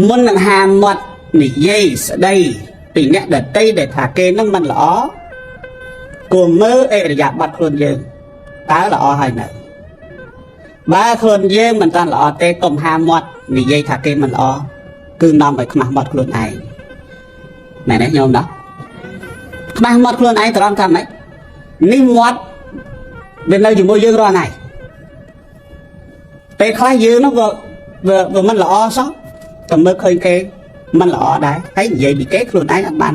មុននឹងហាមាត់និយាយស្ដីពីអ្នកដតីដែលថាគេនឹងមិនល្អគួរមើលអរិយាប័ត្រខ្លួនយើងតើល្អហើយនៅបើខ្លួនយើងមិនតាន់ល្អទេកុំហាមាត់និយាយថាគេមិនល្អគឺនាំឲ្យខ្មាស់មាត់ខ្លួនឯងមែនទេញោមណាខ្មាស់មាត់ខ្លួនឯងត្រង់ថាម៉េចនេះមាត់វានៅជាមួយយើងរាល់ថ្ងៃពេលខ្លះយើងនោះវាវាមិនល្អសោះតែមើលឃើញគេមិនល្អដែរហើយនិយាយពីគេខ្លួនឯងអត់បាន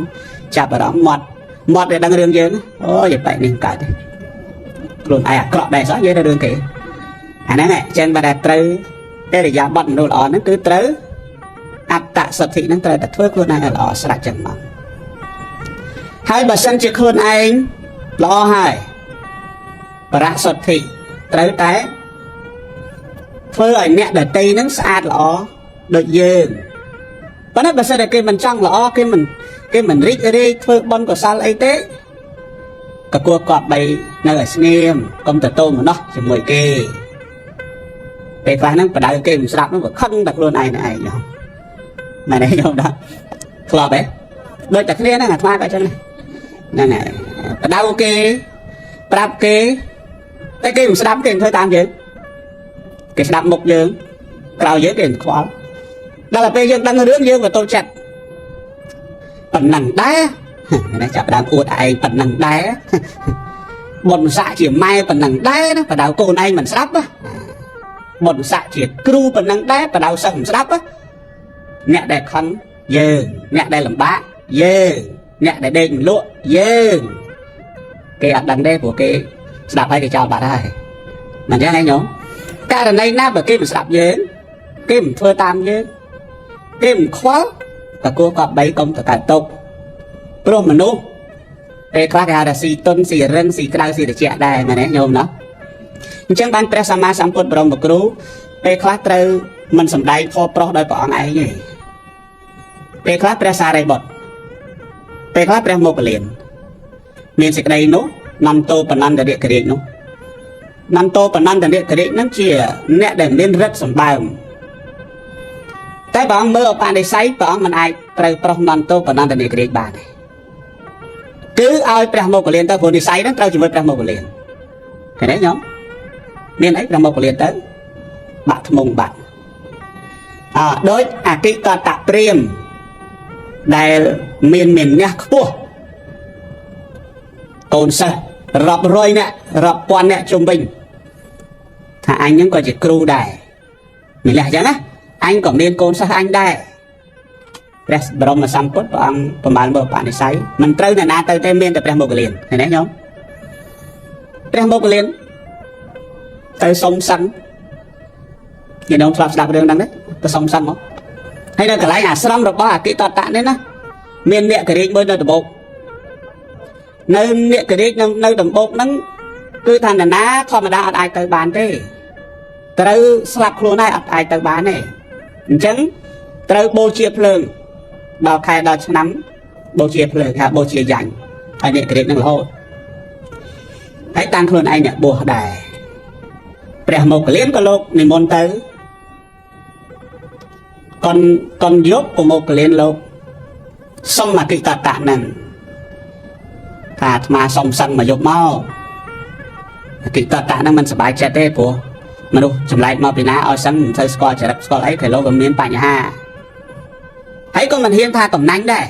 ចាប់អារម្មណ៍មាត់មាត់ដែលដឹងរឿងយើងអូយបែកនេះកើតទេខ្លួនឯងអាក្រក់ដែរសោះនិយាយតែរឿងគេអាហ្នឹងអញ្ចឹងបើតែត្រូវអរិយាប័ត្រមនុស្សល្អហ្នឹងគឺត្រូវអត្តសទ្ធិហ្នឹងត្រូវតែធ្វើខ្លួនឯងឲ្យល្អស្រេចចឹងមកហើយបើសិនជាខ្លួនឯងល្អហើយបរសុទ្ធិត្រូវតែធ្វើឲ្យអ្នកដតីហ្នឹងស្អាតល្អដូចយើងប៉ុន្តែបើសិនតែគេមិនចង់ល្អគេមិនរីករាយធ្វើបុណ្យកុសលអីទេក៏គួរគប្បីនៅឲ្យស្ងៀមកុំទៅទោមនោះជាមួយគេពេលខ្លះហ្នឹងបដៅគេមិនស្រាប់ហ្នឹងក៏ខឹងតែខ្លួនឯងឯងមែនទេញោមដល់ធ្លាប់ទេដូចតែគ្នាហ្នឹងអាត្មាក៏អញ្ចឹងហ្នឹងហើយបដៅគេប្រាប់គេតែគេមិនស្ដាប់គេមិនធ្វើតាមយើងគេស្ដាប់មុខយើងក្រោយយើងគេមិនខ្វល់ដល់តែពេលយើងដឹងរឿងយើងក៏តូចចិត្តប៉ុណ្ណឹងដែរនេះចាប់ដើមអួតឯងប៉ុណ្ណឹងដែរបុណ្យស័ក្តិជាម៉ែប៉ុណ្ណឹងដែរណាបដៅកូនឯងមិនស្ដាប់បុណ្យស័ក្តិជាគ្រូប៉ុណ្ណឹងដែរបដៅសិស្សមិនស្ដាប់អ្នកដែលខឹងយើងអ្នកដែលលំបាកយើងអ្នកដែលដេកមិនលក់យើងគេអត់ដឹងទេព្រោះគេស្ដាប់ហើយគេចោលបាត់ហើយមិនអញ្ចឹងឯងញោមករណីណាបើគេមិនស្ដាប់យើងគេមិនធ្វើតាមយើងគេមិនខ្វល់តគួរក៏បីកុំទៅកើតទុកព្រោះមនុស្សពេលខ្លះគេហៅថាស៊ីទុនស៊ីរឹងស៊ីក្តៅស៊ីត្រជាក់ដែរមែនទេញោមណាអញ្ចឹងបានព្រះសម្មាសម្ពុទ្ធបរមគ្រូពេលខ្លះត្រូវមិនសំដែងធម៌ប្រុសដោយព្រះអង្គឯងទេពេលខ្លះព្រះសារីបុត្រពេលខ្លះព្រះមោគលានមានសេចក្តីនោះនន្តោបនន្តរិករាជនោះនន្តោបនន្តរិករាជនឹងជាអ្នកដែលមានរិទ្ធសម្បើមតែព្រះអង្គមើលឧបនិស្ស័យព្រះអង្គមិនអាចត្រូវប្រុសនន្តោបនន្តរិករាជបានទេគឺឲ្យព្រះមោគលានទៅព្រោះនិស្ស័យហ្នឹងត្រូវជាមួយព្រះមោគលានឃើញទេញោមមានអីព្រះមោគលានទៅបាក់ធ្មងបាក់អដូចអកិតតព្រាមដែលមានមានះខ្ពស់កូនសិស្សរាប់រយអ្នករាប់ពាន់អ្នកជុំវិញថាអញហ្នឹងក៏ជាគ្រូដែរមានលះអញ្ចឹងណាអញក៏មានកូនសិស្សអញដែរព្រះបរមសម្ពុទ្ធព្រះអង្គប្រមាណមើលបនិស័យមិនត្រូវអ្នកណាទៅទេមានតែព្រះមោគលានឃើញទេញោមព្រះមោគលានទៅសុំសឹងញាតិញោមធ្លាប់ស្ដាប់រឿងហ្នឹងទេទៅសុំសឹងមកហើយនៅកន្លែងអាស្រមរបស់អកិតតៈនេះណាមានអ្នកករាជមួយនៅដំបូកនៅអ្នកករាជនៅដំបូកហ្នឹងគឺថានរណាធម្មតាអត់អាចទៅបានទេត្រូវស្លាប់ខ្លួនហើយអត់អាចទៅបានទេអញ្ចឹងត្រូវបូជាភ្លើងដល់ខែដល់ឆ្នាំបូជាភ្លើងថាបូជាយ៉ាញ់ហើយអ្នកករាជនឹងរហូតហើយតាំងខ្លួនឯងអ្នកបួសដែរព្រះមោគលានក៏លោកនិមន្តទៅកុនកុនយកប្រមោគលានលោកសុំអកិតតៈនឹងថាអាត្មាសុំសឹងមកយកមកអកិតតៈនឹងមិនសប្បាយចិត្តទេព្រោះមនុស្សចម្លែកមកពីណាឲ្យសឹងមិនសូវស្គាល់ចរិតស្គាល់អីគេលោកក៏មានបញ្ហាហើយក៏មិនហ៊ានថាកំណាញ់ដែរ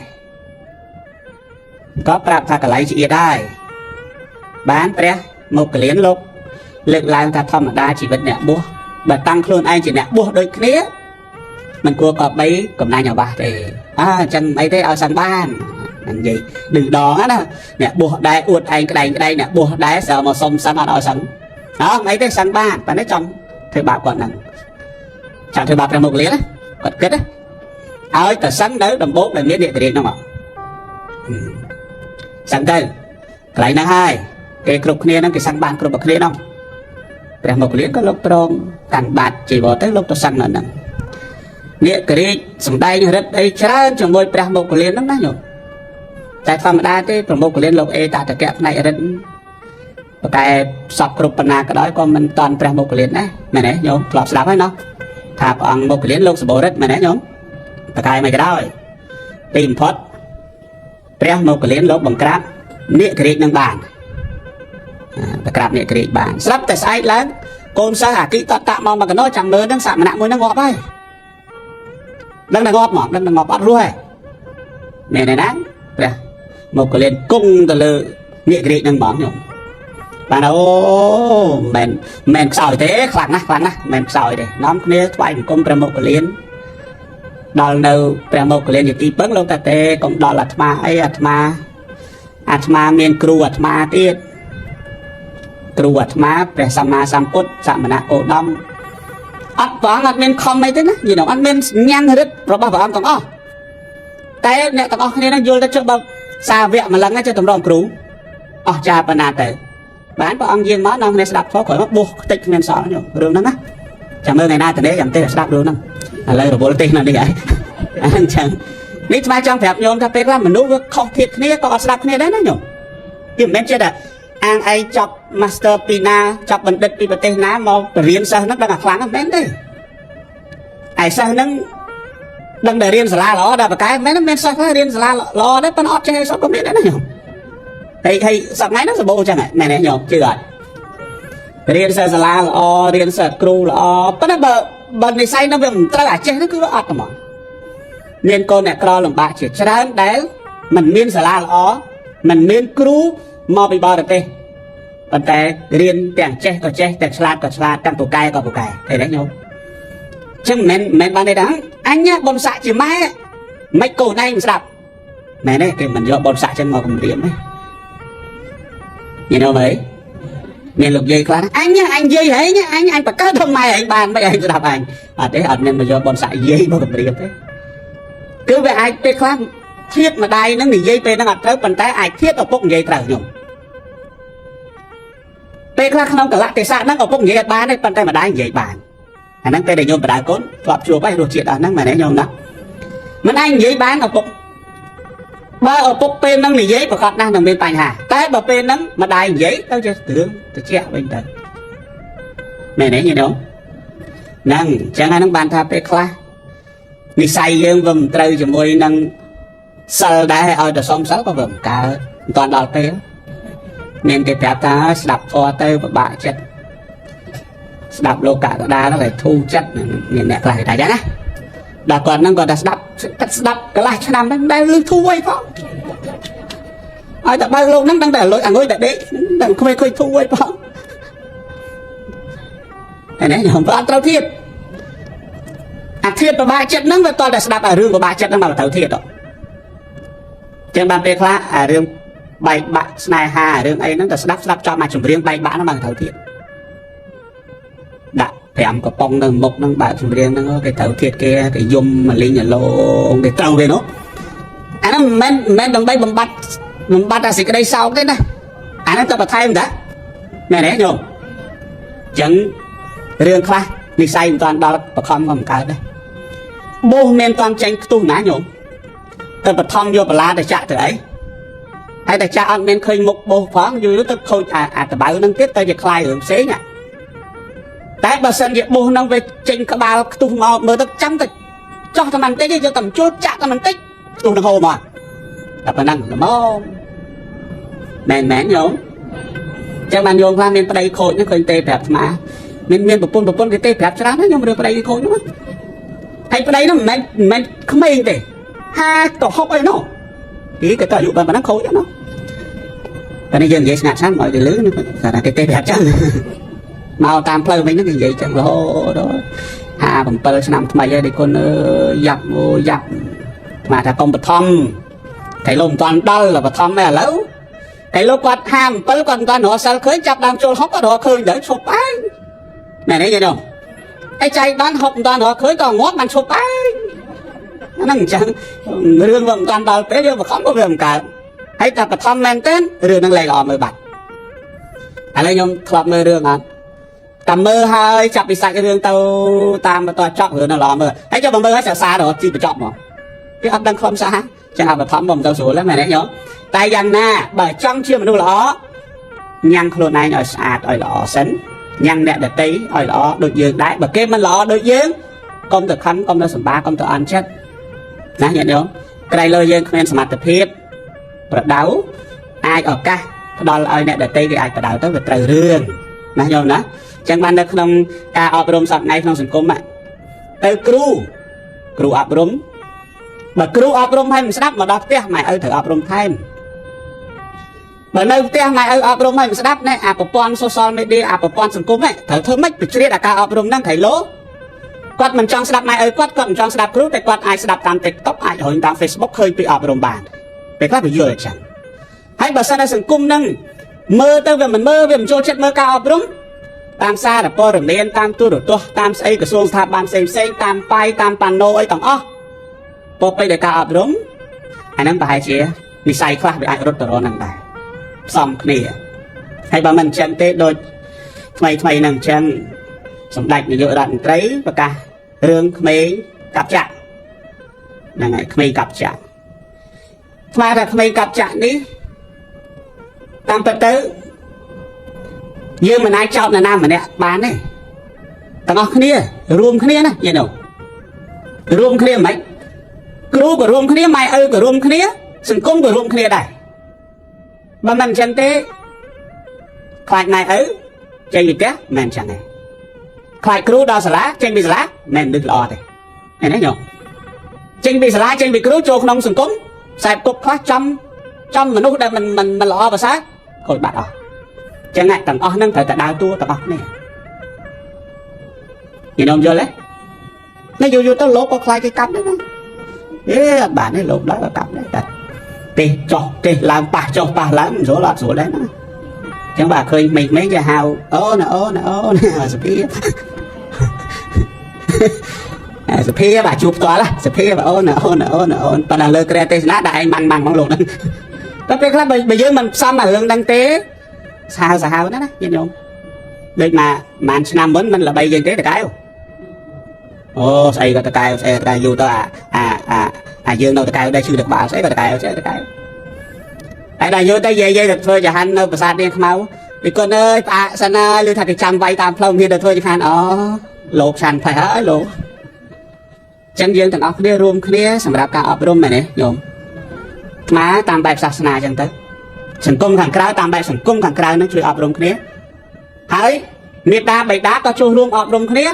ក៏ប្រាប់ថាកន្លែងឆ្អៀតដែរបានព្រះមោគលានលោកលើកឡើងថាធម្មតាជីវិតអ្នកបួសបើតាំងខ្លួនឯងជាអ្នកបួសដូចគ្នាមិនគួរក៏បីកំណាញ់អាវ៉ាស់ទេអើអញ្ចឹងអីទេឲ្យសឹងបាននិយាយឌឺដងណាអ្នកបួសដែរអួតឯងក្តែងក្តែងអ្នកបួសដែរសើមកសុំសឹងអត់ឲ្យសឹងអើអីទេសឹងបានប៉ុន្តែចង់ធ្វើបាបគាត់ហ្នឹងចង់ធ្វើបាបព្រះមុគលានណាគាត់គិតណាឲ្យតែសឹងនៅដំបូងដែលមានអ្នករាជហ្នឹងមកសឹងទៅកន្លែងហ្នឹងហើយគេគ្រប់គ្នាហ្នឹងគេសឹងបានគ្រប់គ្នាហ្នឹងព្រះមុគលានក៏លោកព្រមកាន់បាតជីវរទៅលោកទៅសឹងនៅហ្នឹងអ្នកករាជសំដែងរិទ្ធអីច្រើនជាមួយព្រះមុគលានហ្នឹងណាញោមតែធម្មតាទេព្រះមុគលានលោកអេតតកៈផ្នែករិទ្ធប៉ុន្តែសពគ្រប់បណ្ណាក៏ដោយក៏មិនតាន់ព្រះមុគលានដែរមែនទេញោមធ្លាប់ស្ដាប់ហើយណោះថាព្រះអង្គមុគលានលោកសបោរិទ្ធមែនទេញោម តកែមិនក៏ដោយទីបំផុតព្រះមកកលៀនលោកបង្ក្រាបនាគរាជនឹងបានបង្ក្រាបនាគរាជបានស្រាប់តែស្អែកឡើងកូនសិស្សអាគិតតៈមកមកកណោចាំមើលនឹងសមណៈមួយនឹងងាប់ហើយដឹងតែងាប់មកដឹងតែងាប់អត់រស់ហើយមែនទេណាព្រះមកកលៀនគង់ទៅលើនាគរាជនឹងហ្មងខ្ញុំបានអូមិនមិនខ្សោយទេខ្លាំងណាស់ខ្លាំងណាស់មិនខ្សោយទេនាំគ្នាថ្វាយបង្គំព្រះមកកលៀនដល់នៅព្រះមកកលៀនជាទីពឹងលោកតាទេកុំដល់អាត្មាអីអាត្មាអាត្មាមានគ្រូអាត្មាទៀតគ្រូអាត្មាព្រះសម្មាសម្ពុទ្ធសមណៈគោតមអត់ព្រះអង្គអត់មានខំអីទេណាយីអត់មានញ៉ាំងរិទ្ធរបស់ព្រះអង្គទាំងអស់តែអ្នកទាំងអស់គ្នានឹងយល់ទៅចុះបើសាវកម្លឹងចេះតម្រង់គ្រូអស់ចាប៉ុណ្ណាទៅបានព្រះអង្គយាងមកនាំគ្នាស្ដាប់ធម៌ក្រោយមកបោះខ្ទេចគ្មានសល់ញោមរឿងហ្នឹងណាចាំមើលថ្ងៃណាតនេះចាំទេស្ដាប់រឿងហ្នឹងឥឡូវរវល់ទេសនៅនេះហើយអញ្ចឹងនេះស្មាចង់ប្រាប់ញោមថាពេលខ្លះមនុស្សវាខុសធៀបគ្នាក៏អត់ស្ដាប់គ្នាដែរណាញោមវាមិនមែនចេះតែអាងឯងចប់ Master ពីណាចប់បណ្ឌិតពីប្រទេសណាមកបរៀនសិស្សហ្នឹងដឹងតែខ្លាំងហ្នឹងមិនមែនទេឯសិស្សហ្នឹងដឹងតែរៀនសាលាល្អដល់ប្រកែមិនមែនមានសិស្សខ្លះរៀនសាលាល្អដែរប៉ុន្តែអត់ចេះអីសោះក៏មានដែរណាញោមហើយហើយសប្តាហ៍ហ្នឹងសម្បូរចឹងមែនទេញោមជឿអត់រៀនសិស្សសាលាល្អរៀនសិស្សគ្រូល្អប៉ុន្តែបើបើនិស័យហ្នឹងវាមិនត្រូវអាចេះហ្នឹងគឺវាអត់ហ្មងមានកូនអ្នកក្រលំបាកជាច្រើនដែលមិនមានសាលាល្អមិនមានគ្រូមកពីបរទេសប៉ុន្តែរៀនទាំងចេះក៏ចេះទាំងឆ្លាតក៏ឆ្លាតទាំងពូកែក៏ពូកែឃើញទេញោមចឹងមិនមែនបានទេដែរអញបុណ្យស័ក្តិជាម៉ែមិនកូនឯងមិនស្ដាប់មែនទេគេមិនយកបុណ្យស័ក្តិចឹងមកគម្រាមទេយល់ទេមានលោកយាយខ្លះអញអញយាយហែងអញអញបកើតធំម៉ែឯងបានមិនឯងស្ដាប់អញអត់ទេអត់មានមកយកបុណ្យស័ក្តិយាយមកគម្រាមទេគឺវាអាចពេលខ្លះធៀបម្ដាយនឹងនិយាយពេលហ្នឹងអត់ត្រូវប៉ុន្តែអាចធៀបឪពុកនិយាយត្រូវខ្ញុំពេលខ្លះក្នុងកលៈទេសៈហ្នឹងឪពុកនិយាយអត់បានទេប៉ុន្តែម្ដាយនិយាយបានអាហ្នឹងពេលដែលញោមបដៅកូនធ្លាប់ជួបហើយរសជាតិអស់ហ្នឹងមែនទេញោមណាមិនអាចនិយាយបានឪពុកបើឪពុកពេលហ្នឹងនិយាយប្រកាសណាស់នឹងមានបញ្ហាតែបើពេលហ្នឹងម្ដាយនិយាយទៅជារឿងត្រជាក់វិញទៅមែនទេញោមហ្នឹងអញ្ចឹងអាហ្នឹងបានថាពេលខ្លះនិស័យយើងវាមិនត្រូវជាមួយនឹងសិលដែរឲ្យតែសុំសិលក៏វាមិនកើតមិនតាន់ដល់ពេលមានគេប្រាប់ថាស្ដាប់ធម៌ទៅពិបាកចិត្តស្ដាប់លោកកកដាហ្នឹងឲ្យធូរចិត្តមានអ្នកខ្លះគេថាចឹងណាដល់គាត់ហ្នឹងគាត់ថាស្ដាប់ស្ដាប់កន្លះឆ្នាំហ្នឹងមិនដែលលឺធូរអីផងឲ្យតែបើកលោកហ្នឹងដឹងតែលុយអាងុយតែដេកដឹងគ្មានឃើញធូរអីផងតែនេះខ្ញុំអត់ត្រូវធៀបអាធៀបពិបាកចិត្តហ្នឹងវាតតែស្ដាប់អារឿងពិបាកចិត្តហ្នឹងមកត្រូវធៀបដល់ចឹងបានពេលខ្លះអារឿងបែកបាក់ស្នេហារឿងអីហ្នឹងតែស្ដាប់ស្ដាប់ចំអាចម្រៀងបែកបាក់ហ្នឹងមកត្រូវធៀបដាក់5កំប៉ុងនៅមុខហ្នឹងបើកចម្រៀងហ្នឹងគេត្រូវធៀបគេគេយំមលីងឡងគេត្រូវគេនោះអាហ្នឹងមិនមែនដើម្បីបំបត្តិបំបត្តិអាសេចក្តីសោកទេណាអាហ្នឹងទៅបន្ថែមតាមែនទេញោមចឹងរឿងខ្លះនិស័យមិនតាន់ដល់បខំក៏មិនកើតដែរបោះមានតាន់ចេញខ្ទុះណាញោមទៅបឋមយកបលាទៅចាក់ទៅអីហើយតែចាក់អត់មានឃើញមុខបោះផងយូរទៅខូចអាតបៅហ្នឹងទៀតទៅជាខ្លាយរឿងផ្សេងតែបើសិនជាបោះហ្នឹងវាចេញក្បាលខ្ទុះមកមើលទៅចាំទៅចោះតែបន្តិចយកតែជួលចាក់តែបន្តិចខ្ទុះនឹងហូរមកតែប៉ុណ្ណឹងល្មមមែនមែនញោមចឹងបានញោមខ្លះមានប្តីខូចហ្នឹងឃើញទេប្រាប់ស្មាមានមានប្រពន្ធប្រពន្ធគេទេប្រាប់ច្រើនណាញោមរឿងប្តីគេខូចហ្នឹងហើយប្តីហ្នឹងមិនមែនក្មេងទេ50ទៅ60អីនោះគេគេទៅអាយុប៉ុណ្ណឹងខូចហ្នឹងតែនេះយើងនិយាយស្ងាត់ស្ងាត់មកគេលឺថាគេទេប្រាប់ចឹងមកតាមផ្លូវវិញហ្នឹងគេនិយាយចឹងរហូតដល់57ឆ្នាំថ្មីហើយដូចគុណយ៉ាប់អូយ៉ាប់ស្មាថាកុំបឋមកៃលោកមិនតាន់ដល់បឋមទេឥឡូវកៃលោកគាត់57គាត់មិនតាន់រកសិលឃើញចាប់ដើមចូល60គាត់រកឃើញទៅឈប់ឯងមែនទេយល់អីចៃបាន60មិនតាន់រកឃើញក៏ងាប់បានឈប់ឯងហ្នឹងអញ្ចឹងរឿងវាមិនតាន់ដល់ពេលយើងបខំក៏វាមិនកើតហើយតែបឋមមែនទែនរឿងហ្នឹងលែងល្អមើលបាត់ឥឡូវខ្ញុំធ្លាប់មើលរឿងអត់តែមើលហើយចាប់ពីសាច់រឿងទៅតាមបន្តចប់រឿងហ្នឹងល្អមើលហើយចុះបើមើលហើយសរសើរដល់ទីបញ្ចប់មកគេអត់ដឹងខ្លឹមសារចឹងអបឋមមកមិនទៅស្រួលហ្នឹងមែនទេញោមតែយ៉ាងណាបើចង់ជាមនុស្សល្អញ៉ាំងខ្លួនឯងឲ្យស្អាតឲ្យល្អសិនញ៉ាំងអ្នកដតីឲ្យល្អដូចយើងដែរបើគេមិនល្អដូចយើងកុំទៅខឹងកុំទៅសម្បាកុំទៅអន់ចិត្ត ណាញាតិញោមក្រៃលើយើងគ្មានសមត្ថភាពប្រដៅអាចឱកាសផ្ដល់ឲ្យអ្នកដទៃគេអាចប្រដៅទៅវាត្រូវរឿងណាញោមណាអញ្ចឹងបាននៅក្នុងការអប់រំសប្តាហ៍ថ្ងៃក្នុងសង្គមទៅគ្រូគ្រូអប់រំបើគ្រូអប់រំឲ្យមិនស្ដាប់មកដល់ផ្ទះម៉ែឪត្រូវអប់រំថែមបើនៅផ្ទះម៉ែឪអប់រំឲ្យមិនស្ដាប់ណែអាប្រព័ន្ធ social media អាប្រព័ន្ធសង្គមហ្នឹងត្រូវធ្វើម៉េចបញ្ជ្រាបអាការអប់រំហ្នឹងក្រៃលោគាត់មិនចង់ស្ដាប់ម៉ែឪគាត់គាត់មិនចង់ស្ដាប់គ្រូតែគាត់អាចស្ដាប់តាម TikTok អាចរុញតាម Facebook ឃើញពីអប់រំបានពេលខ្លះវាយល់អញ្ចឹងហើយបើសិនតែសង្គមហ្នឹងមើលទៅវាមិនមើលវាមិនចូលចិត្តមើលការអប់រំតាមសារព័ត៌មានតាមទូរទស្សន៍តាមស្អីក្រសួងស្ថាប័នផ្សេងផ្សេងតាមប៉ាយតាមប៉ាណូអីទាំងអស់ពោពេញដោយការអប់រំអាហ្នឹងប្រហែលជានិស័យខ្លះវាអាចរត់ទៅរកហ្នឹងដែរផ្សំគ្នាហើយបើមិនអញ្ចឹងទេដូចថ្មីថ្មីហ្នឹងអញ្ចឹងសម្ដេចនាយករដ្ឋមន្ត្រីប្រកាសរឿងក្មេងកាប់ចាក់ហ្នឹងហើយក្មេងកាប់ចាក់ស្មានថាក្មេងកាប់ចាក់នេះតាមពិតទៅយើងមិនអាចចោទនរណាម្នាក់បានទេទាំងអស់គ្នារួមគ្នាណាយល់ទេរួមគ្នាមិនគ្រូក៏រួមគ្នាម៉ែឪក៏រួមគ្នាសង្គមក៏រួមគ្នាដែរបើមិនអញ្ចឹងទេខ្លាចម៉ែឪចេញពីផ្ទះមិនអញ្ចឹងទេខ្លាចគ្រូដល់សាលាចេញពីសាលាមិននឹកល្អទេឃើញទេញោមចេញពីសាលាចេញពីគ្រូចូលក្នុងសង្គមខ្សែគប់ខ្លះចំចំមនុស្សដែលមិនមិនមិនល្អប្រសើរខូចបាត់អស់ចឹងទាំងអស់ហ្នឹងត្រូវតែដើរតួទាំងអស់គ្នាញោមយល់ទេនេះយូរយូរទៅលោកក៏ខ្លាចគេកាប់ដែរណាអេអត់បានទេលោកដល់ក៏កាប់ដែរតែទេចុះទេឡើងប៉ះចុះប៉ះឡើងមិនស្រួលអត់ស្រួលដែរណាចឹងបាទឃើញក្មេងៗគេហៅអូណាអូណាអូណាសុភាពសុភាពបាទជួបផ្ទាល់សុភាពអូនអូនអូនអូនប៉ុន្តែលើក្រែទេសនាដាក់ឯងម៉ាន់ម៉ាន់ហ្មងលោកហ្នឹងតែពេលខ្លះបើយើងមិនផ្សំអារឿងហ្នឹងទេសាហាវសាហាវណាស់ណាញាតិញោមដូចមកប្រហែលឆ្នាំមុនមិនល្បីជាងគេតកែវអូស្អីក៏តកែវស្អីតកែវយូរទៅអាអាអាអាយើងនៅតកែវដែរឈឺតក្បាលស្អីក៏តកែវស្អីតកែវហើយដល់យូរទៅយាយយាយទៅធ្វើចហាន់នៅប្រាសាទនាងខ្មៅពីគុណអើយផ្អាកសិនហើយឬថាគេចាំវាយតាមផ្លូវមានទៅធ្វើចហាន់អូលោកឆាន់ផេះហើយលោកចឹងយើងទាំងអស់គ្នារួមគ្នាសម្រាប់ការអប់រំមែនទេញោមអាត្មាតាមបែបសាសនាចឹងទៅសង្គមខាងក្រៅតាមបែបសង្គមខាងក្រៅនឹងជួយអប់រំគ្នាហើយមេដាបៃតាក៏ចូលរួមអប់រំគ្នា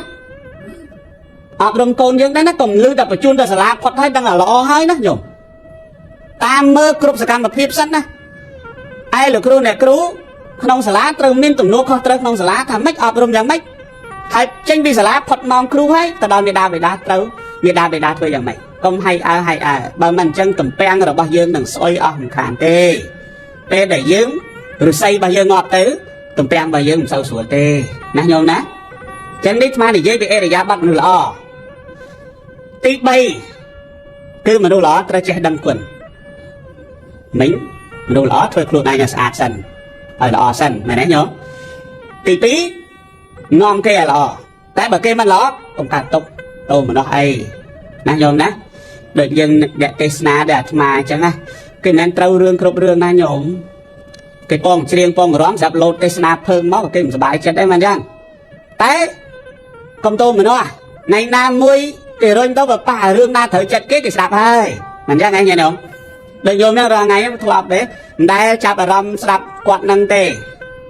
អប់រំកូនយើងដែរណាកុំលឺតែបញ្ជូនទៅសាលាផុតហើយដឹងតែល្អហើយណាញោមតាមមើលគ្រប់សកម្មភាពសិនណាឯលោកគ្រូអ្នកគ្រូក្នុងសាលាត្រូវមានទំនួលខុសត្រូវក្នុងសាលាថាម៉េចអប់រំយ៉ាងម៉េចហើយចេញពីសាលាផុតម៉ោងគ្រូហើយទៅដល់មេដាបៃតាត្រូវមេដាបៃតាធ្វើយ៉ាងម៉េចកុំហៃអើហៃអើបើមិនអញ្ចឹងទំពាំងរបស់យើងនឹងស្អុយអស់មិនខានទេពេលដែលយើងឫស្សីរបស់យើងងាប់ទៅទំពាំងរបស់យើងមិនសូវស្រួលទេណាញោមណាចឹងនេះអាត្មានិយាយពីអរិយាប័ត្រមនុស្សល្អទី3គឺមនុស្សល្អត្រូវចេះដឹងគុណមិញមនុស្សល្អធ្វើខ្លួនឯងឲ្យស្អាតសិនឲ្យល្អសិនមែនទេញោមទី2នាំគេឲ្យល្អតែបើគេមិនល្អកុំកាត់ទុកតោម្នោះអីណាញោមណាដូចយើងអ្នកទេសនាដែលអាត្មាអញ្ចឹងណាគេមិនមែនត្រូវរឿងគ្រប់រឿងណាញោមគេពងច្រៀងពងរំស្រាប់លោតទេសនាភើងមកគេមិនសប្បាយចិត្តអីមែនចឹងតែកុំតោម្នោះថ្ងៃណាមួយគេរុញទៅបើប៉ះរឿងណាត្រូវចិត្តគេគេស្ដាប់ហើយមិនចឹងឯងញោមដូចញោមហ្នឹងរាល់ថ្ងៃធ្លាប់ទេមិនដែលចាប់អារម្មណ៍ស្ដាប់គាត់នឹងទេ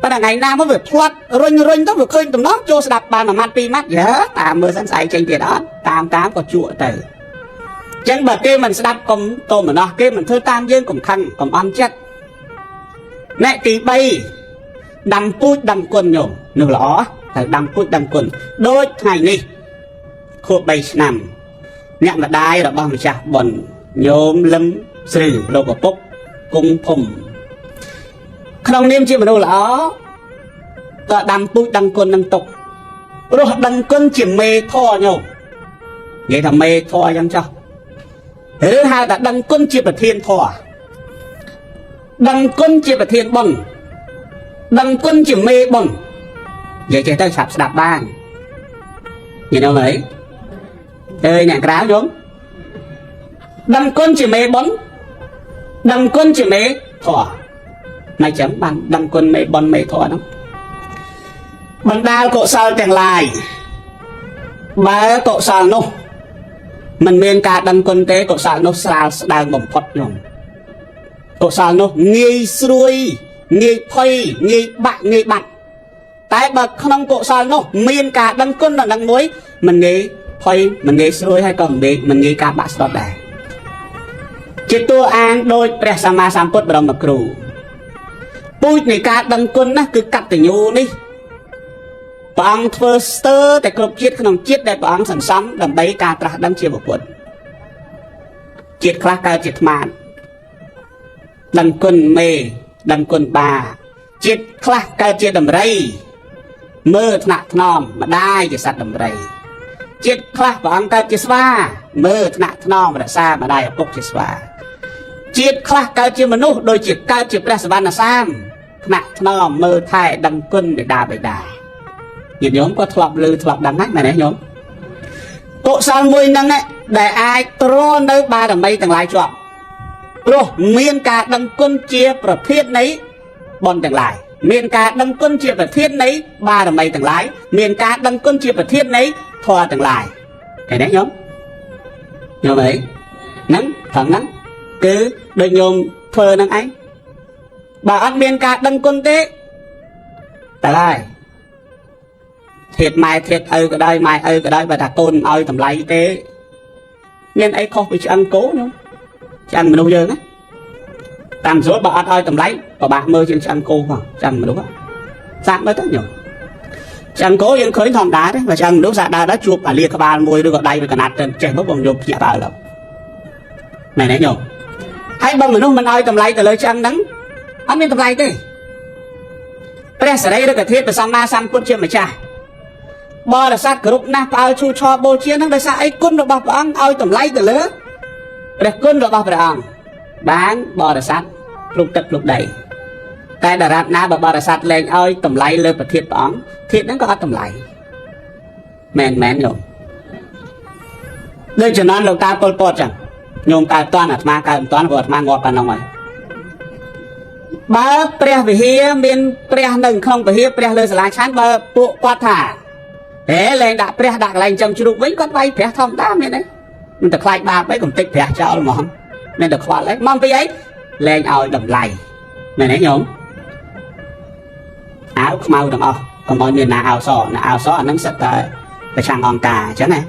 ប៉ុន្តែថ្ងៃណាមកវាផ្លាត់រុញរុញទៅវាឃើញតំណងចូលស្ដាប់បានមួយម៉ាត់ពីរម៉ាត់យើតាមមើលសិនស្អែកចេញទៀតអត់តាមតាមក៏ជក់ទៅចឹងបើគេមិនស្ដាប់កុំតោម្នោះគេមិនធ្វើតាមយើងកុំខឹងកុំអន់ចិត្តអ្នកទី3ដាំពូជដាំគុណញោមនោះល្អត្រូវដាំពូជដាំគុណដូចថ្ងៃនេះខួប3ឆ្នាំអ្នកម្ដាយរបស់ម្ចាស់បុណ្យញោមលឹមស្រីលោកឪពុកគង់ភុំក្នុងនាមជាមនុស្សល្អក៏ដាំពូជដាំគុណនឹងទុកព្រោះដឹងគុណជាមេធរញោមនិយាយថាមេធរយ៉ាងចោះឬហៅថាដឹងគុណជាប្រធានធរដឹងគុណជាប្រធានបុណ្យដឹងគុណជាមេបុណ្យនិយាយចេះទៅឆាប់ស្ដាប់បាននិយាយដល់ហើយអើយអ្នកក្រៅញោមដឹងគុណជាមេបុណ្យដឹងគុណជាមេធរណៃចឹងបានដឹងគុណមេបុណ្យមេធរហ្នឹងបណ្ដាលកុសលទាំងឡាយបើកុសលនោះ មិនមានការដឹងគុណទេកុសលនោះស្រាលស្ដើងបំផុតញោមកុសលនោះងាយស្រួយងាយភ័យងាយបាក់ងាយបាត់តែបើក្នុងកុសលនោះមានការដឹងគុណដល់នឹងមួយមិនងាយភ័យមិនងាយស្រួយហើយក៏មិនងាយការបាក់ស្ដុតដែរជាតួអាងដោយព្រះសម្មាសម្ពុទ្ធបរមគ្រូពូជនៃការដឹងគុណណាគឺកតញ្ញូនេះព្រះអង្គធ្វើស្ទើរតែគ្រប់ជាតិក្នុងជាតិដែលព្រះអង្គសន្សំដើម្បីការត្រាស់ដឹងជាពុទ្ធជាតិខ្លះកើតជាថ្មដឹងគុណមេដឹងគុណបាជាតិខ្លះកើតជាដំរីមើលថ្នាក់ថ្នមម្ដាយជាសត្វដំរីជាតិខ្លះព្រះអង្គកើតជាស្វាមើលថ្នាក់ថ្នមរក្សាម្ដាយឪពុកជាស្វាជាតិខ្លះកើតជាមនុស្សដូចជាកើតជាព្រះសវណ្ណសាមថ្នាក់ថ្នមមើលថែដឹងគុណបិតាបិតាញាតិញោមក៏ធ្លាប់ឮធ្លាប់ដឹងដែរមែនទេញោមកុសលមួយហ្នឹងដែលអាចទ្រនៅបារមីទាំងឡាយជាប់ព្រោះមានការដឹងគុណជាប្រភេទនៃបុណ្យទាំងឡាយមានការដឹងគុណជាប្រធាននៃបារមីទាំងឡាយមានការដឹងគុណជាប្រធាននៃធម៌ទាំងឡាយឃើញទេញោមញោមអីហ្នឹងថងហ្នឹងគឺដូចញោមធ្វើហ្នឹងឯងបើអត់មានការដឹងគុណទេតើហើយធៀបម៉ែធៀបឪក៏ដោយម៉ែឪក៏ដោយបើថាកូនឲ្យតម្លៃទេមានអីខុសពីឆ្អឹងគោញោមឆ្អឹងមនុស្សយើងណាតាមស្រួលបើអត់ឲ្យតម្លៃពិបាកមើលជាងឆ្អឹងគោផងឆ្អឹងមនុស្សសាកមើលទៅញោមឆ្អឹងគោយើងឃើញធម្មតាទេបើឆ្អឹងមនុស្សសាកដើរដល់ជួបអាលាក្បាលមួយឬក៏ដៃមួយកណាត់ទៅចេះមកបងយកភ្ញាក់បើឡើយមែនទេញោមហើយបើមនុស្សមិនឲ្យតម្លៃទៅលើឆ្អឹងហ្នឹងអត់មានតម្លៃទេព្រះសរីរិកធាតុព្រះសម្មាសម្ពុទ្ធជាម្ចាស់បរិស័ទគ្រប់ណាស់ផ្អើលឈូឆបូជាហ្នឹងដោយសារអីគុណរបស់ព្រះអង្គឲ្យតម្លៃទៅលើព្រះគុណរបស់ព្រះអង្គបានបរិស័ទភ្លុកទឹកភ្លុកដីតែដរាបណាបើបរិស័ទលែងឲ្យតម្លៃលើប្រធានព្រះអង្គធាតុហ្នឹងក៏អត់តម្លៃមែនមែនញោមដូចចំណន់លោកតាប៉ុលពតចឹងញោមកើតតាន់អាត្មាកើតមិនតាន់ព្រោះអាត្មាងាប់ប៉ណ្ណឹងហើយបើព្រះវិហារមានព្រះនៅក្នុងវិហារព្រះលើសាលាឆាន់បើពួកគាត់ថាហេលែងដាក់ព្រះដាក់កន្លែងចំជ្រូកវិញគាត់វាយព្រះធម្មតាមានអីមិនតែខ្លាចបាបអីកុំតិចព្រះចោលហ្មងមានតែខ្វល់អីមកពីអីលែងឲ្យតម្លៃមែនទេញោមអាវខ្មៅទាំងអស់កុំឲ្យមានណាអាវសណាអាវសអាហ្នឹងសិតតែប្រឆាំងអង្គការអញ្ចឹងណា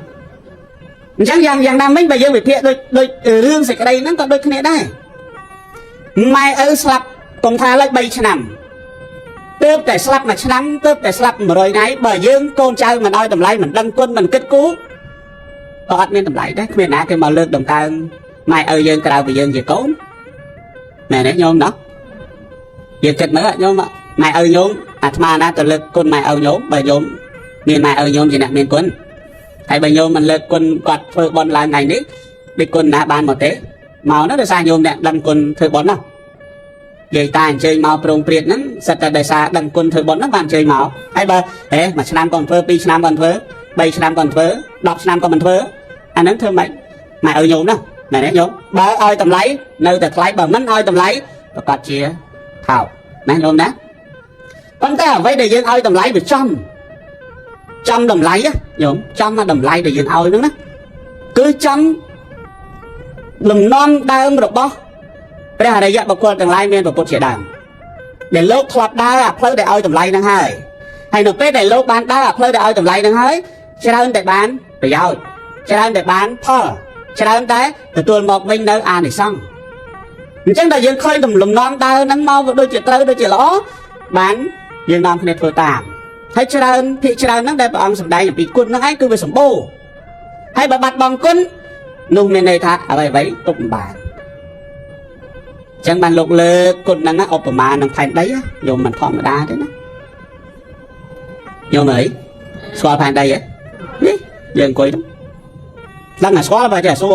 អញ្ចឹងយ៉ាងណាមិញបើយើងវិភាគដូចដូចរឿងសេចក្តីហ្នឹងក៏ដូចគ្នាដែរម៉ែឪស្លាប់កុំថាឡើយ3ឆ្នាំទើបតែស្លាប់មួយឆ្នាំទើបតែស្លាប់100ថ្ងៃបើយើងកូនចៅមិនឲ្យតម្លៃមិនដឹងគុណមិនគិតគូរក៏អត់មានតម្លៃដែរគ្មានណាគេមកលើកតម្កើងម៉ែឪយើងក្រៅពីយើងជាកូនមែនទេញោមណោះយើងគិតមើលញោមម៉ែឪញោមអាត្មាណាទៅលើកគុណម៉ែឪញោមបើញោមមានម៉ែឪញោមជាអ្នកមានគុណហើយបើញោមមិនលើកគុណគាត់ធ្វើបុណ្យឡើងថ្ងៃនេះដូចគុណណាបានមកទេមកនោះដោយសារញោមអ្នកដឹងគុណធ្វើបុណ្យណាយាយតាអញ្ជើញមកប្រងព្រាតហ្នឹងសិតតែដោយសារដឹងគុណធ្វើបុណ្យហ្នឹងបានអញ្ជើញមកហើយបើហេមួយឆ្នាំក៏មិនធ្វើពីរឆ្នាំក៏មិនធ្វើ3ឆ្នាំក៏មិនធ្វើ10ឆ្នាំក៏មិនធ្វើអាហ្នឹងធ្វើម៉េចម៉ែឪញោមណាមែនទេញោមបើឲ្យតម្លៃនៅតែថ្លៃបើមិនឲ្យតម្លៃប្រកាសជាថោកណាញោមណាប៉ុន្តែអ្វីដែលយើងឲ្យតម្លៃវាចំចំតម្លៃញោមចំមកតម្លៃដែលយើងឲ្យហ្នឹងណាគឺចំលំនាំដើមរបស់ព្រះអរិយបុគ្គលទាំងឡាយមានពុទ្ធជាដើមដែលលោកធ្លាប់ដើរអាផ្លូវដែលឲ្យតម្លៃហ្នឹងហើយហើយនៅពេលដែលលោកបានដើរអាផ្លូវដែលឲ្យតម្លៃហ្នឹងហើយច្រើនតែបានប្រយោជន៍ច្រើនតែបានផលច្រើនតែទទួលមកវិញនៅអានិសង្សអញ្ចឹងដល់យើងឃើញលំនាំដើរហ្នឹងមកដូចជាត្រូវដូចជាល្អបានយើងនាំគ្នាធ្វើតាមហើយច្រើនភាគច្រើនហ្នឹងដែលព្រះអង្គសម្ដែងអំពីគុណហ្នឹងឯងគឺវាសម្បូរហើយបើបាត់បង់គុណនោះមានន័យថាអ្វីៗទុកមិនបានចឹងបានលោកលើកគុណហ្នឹងឧបមានឹងផែនដីញោមមិនធម្មតាទេណាញោមអើយស្គាល់ផែនដីហ៎នេះយើងអង្គុយដឹងតែស្គាល់បើចេះសួរ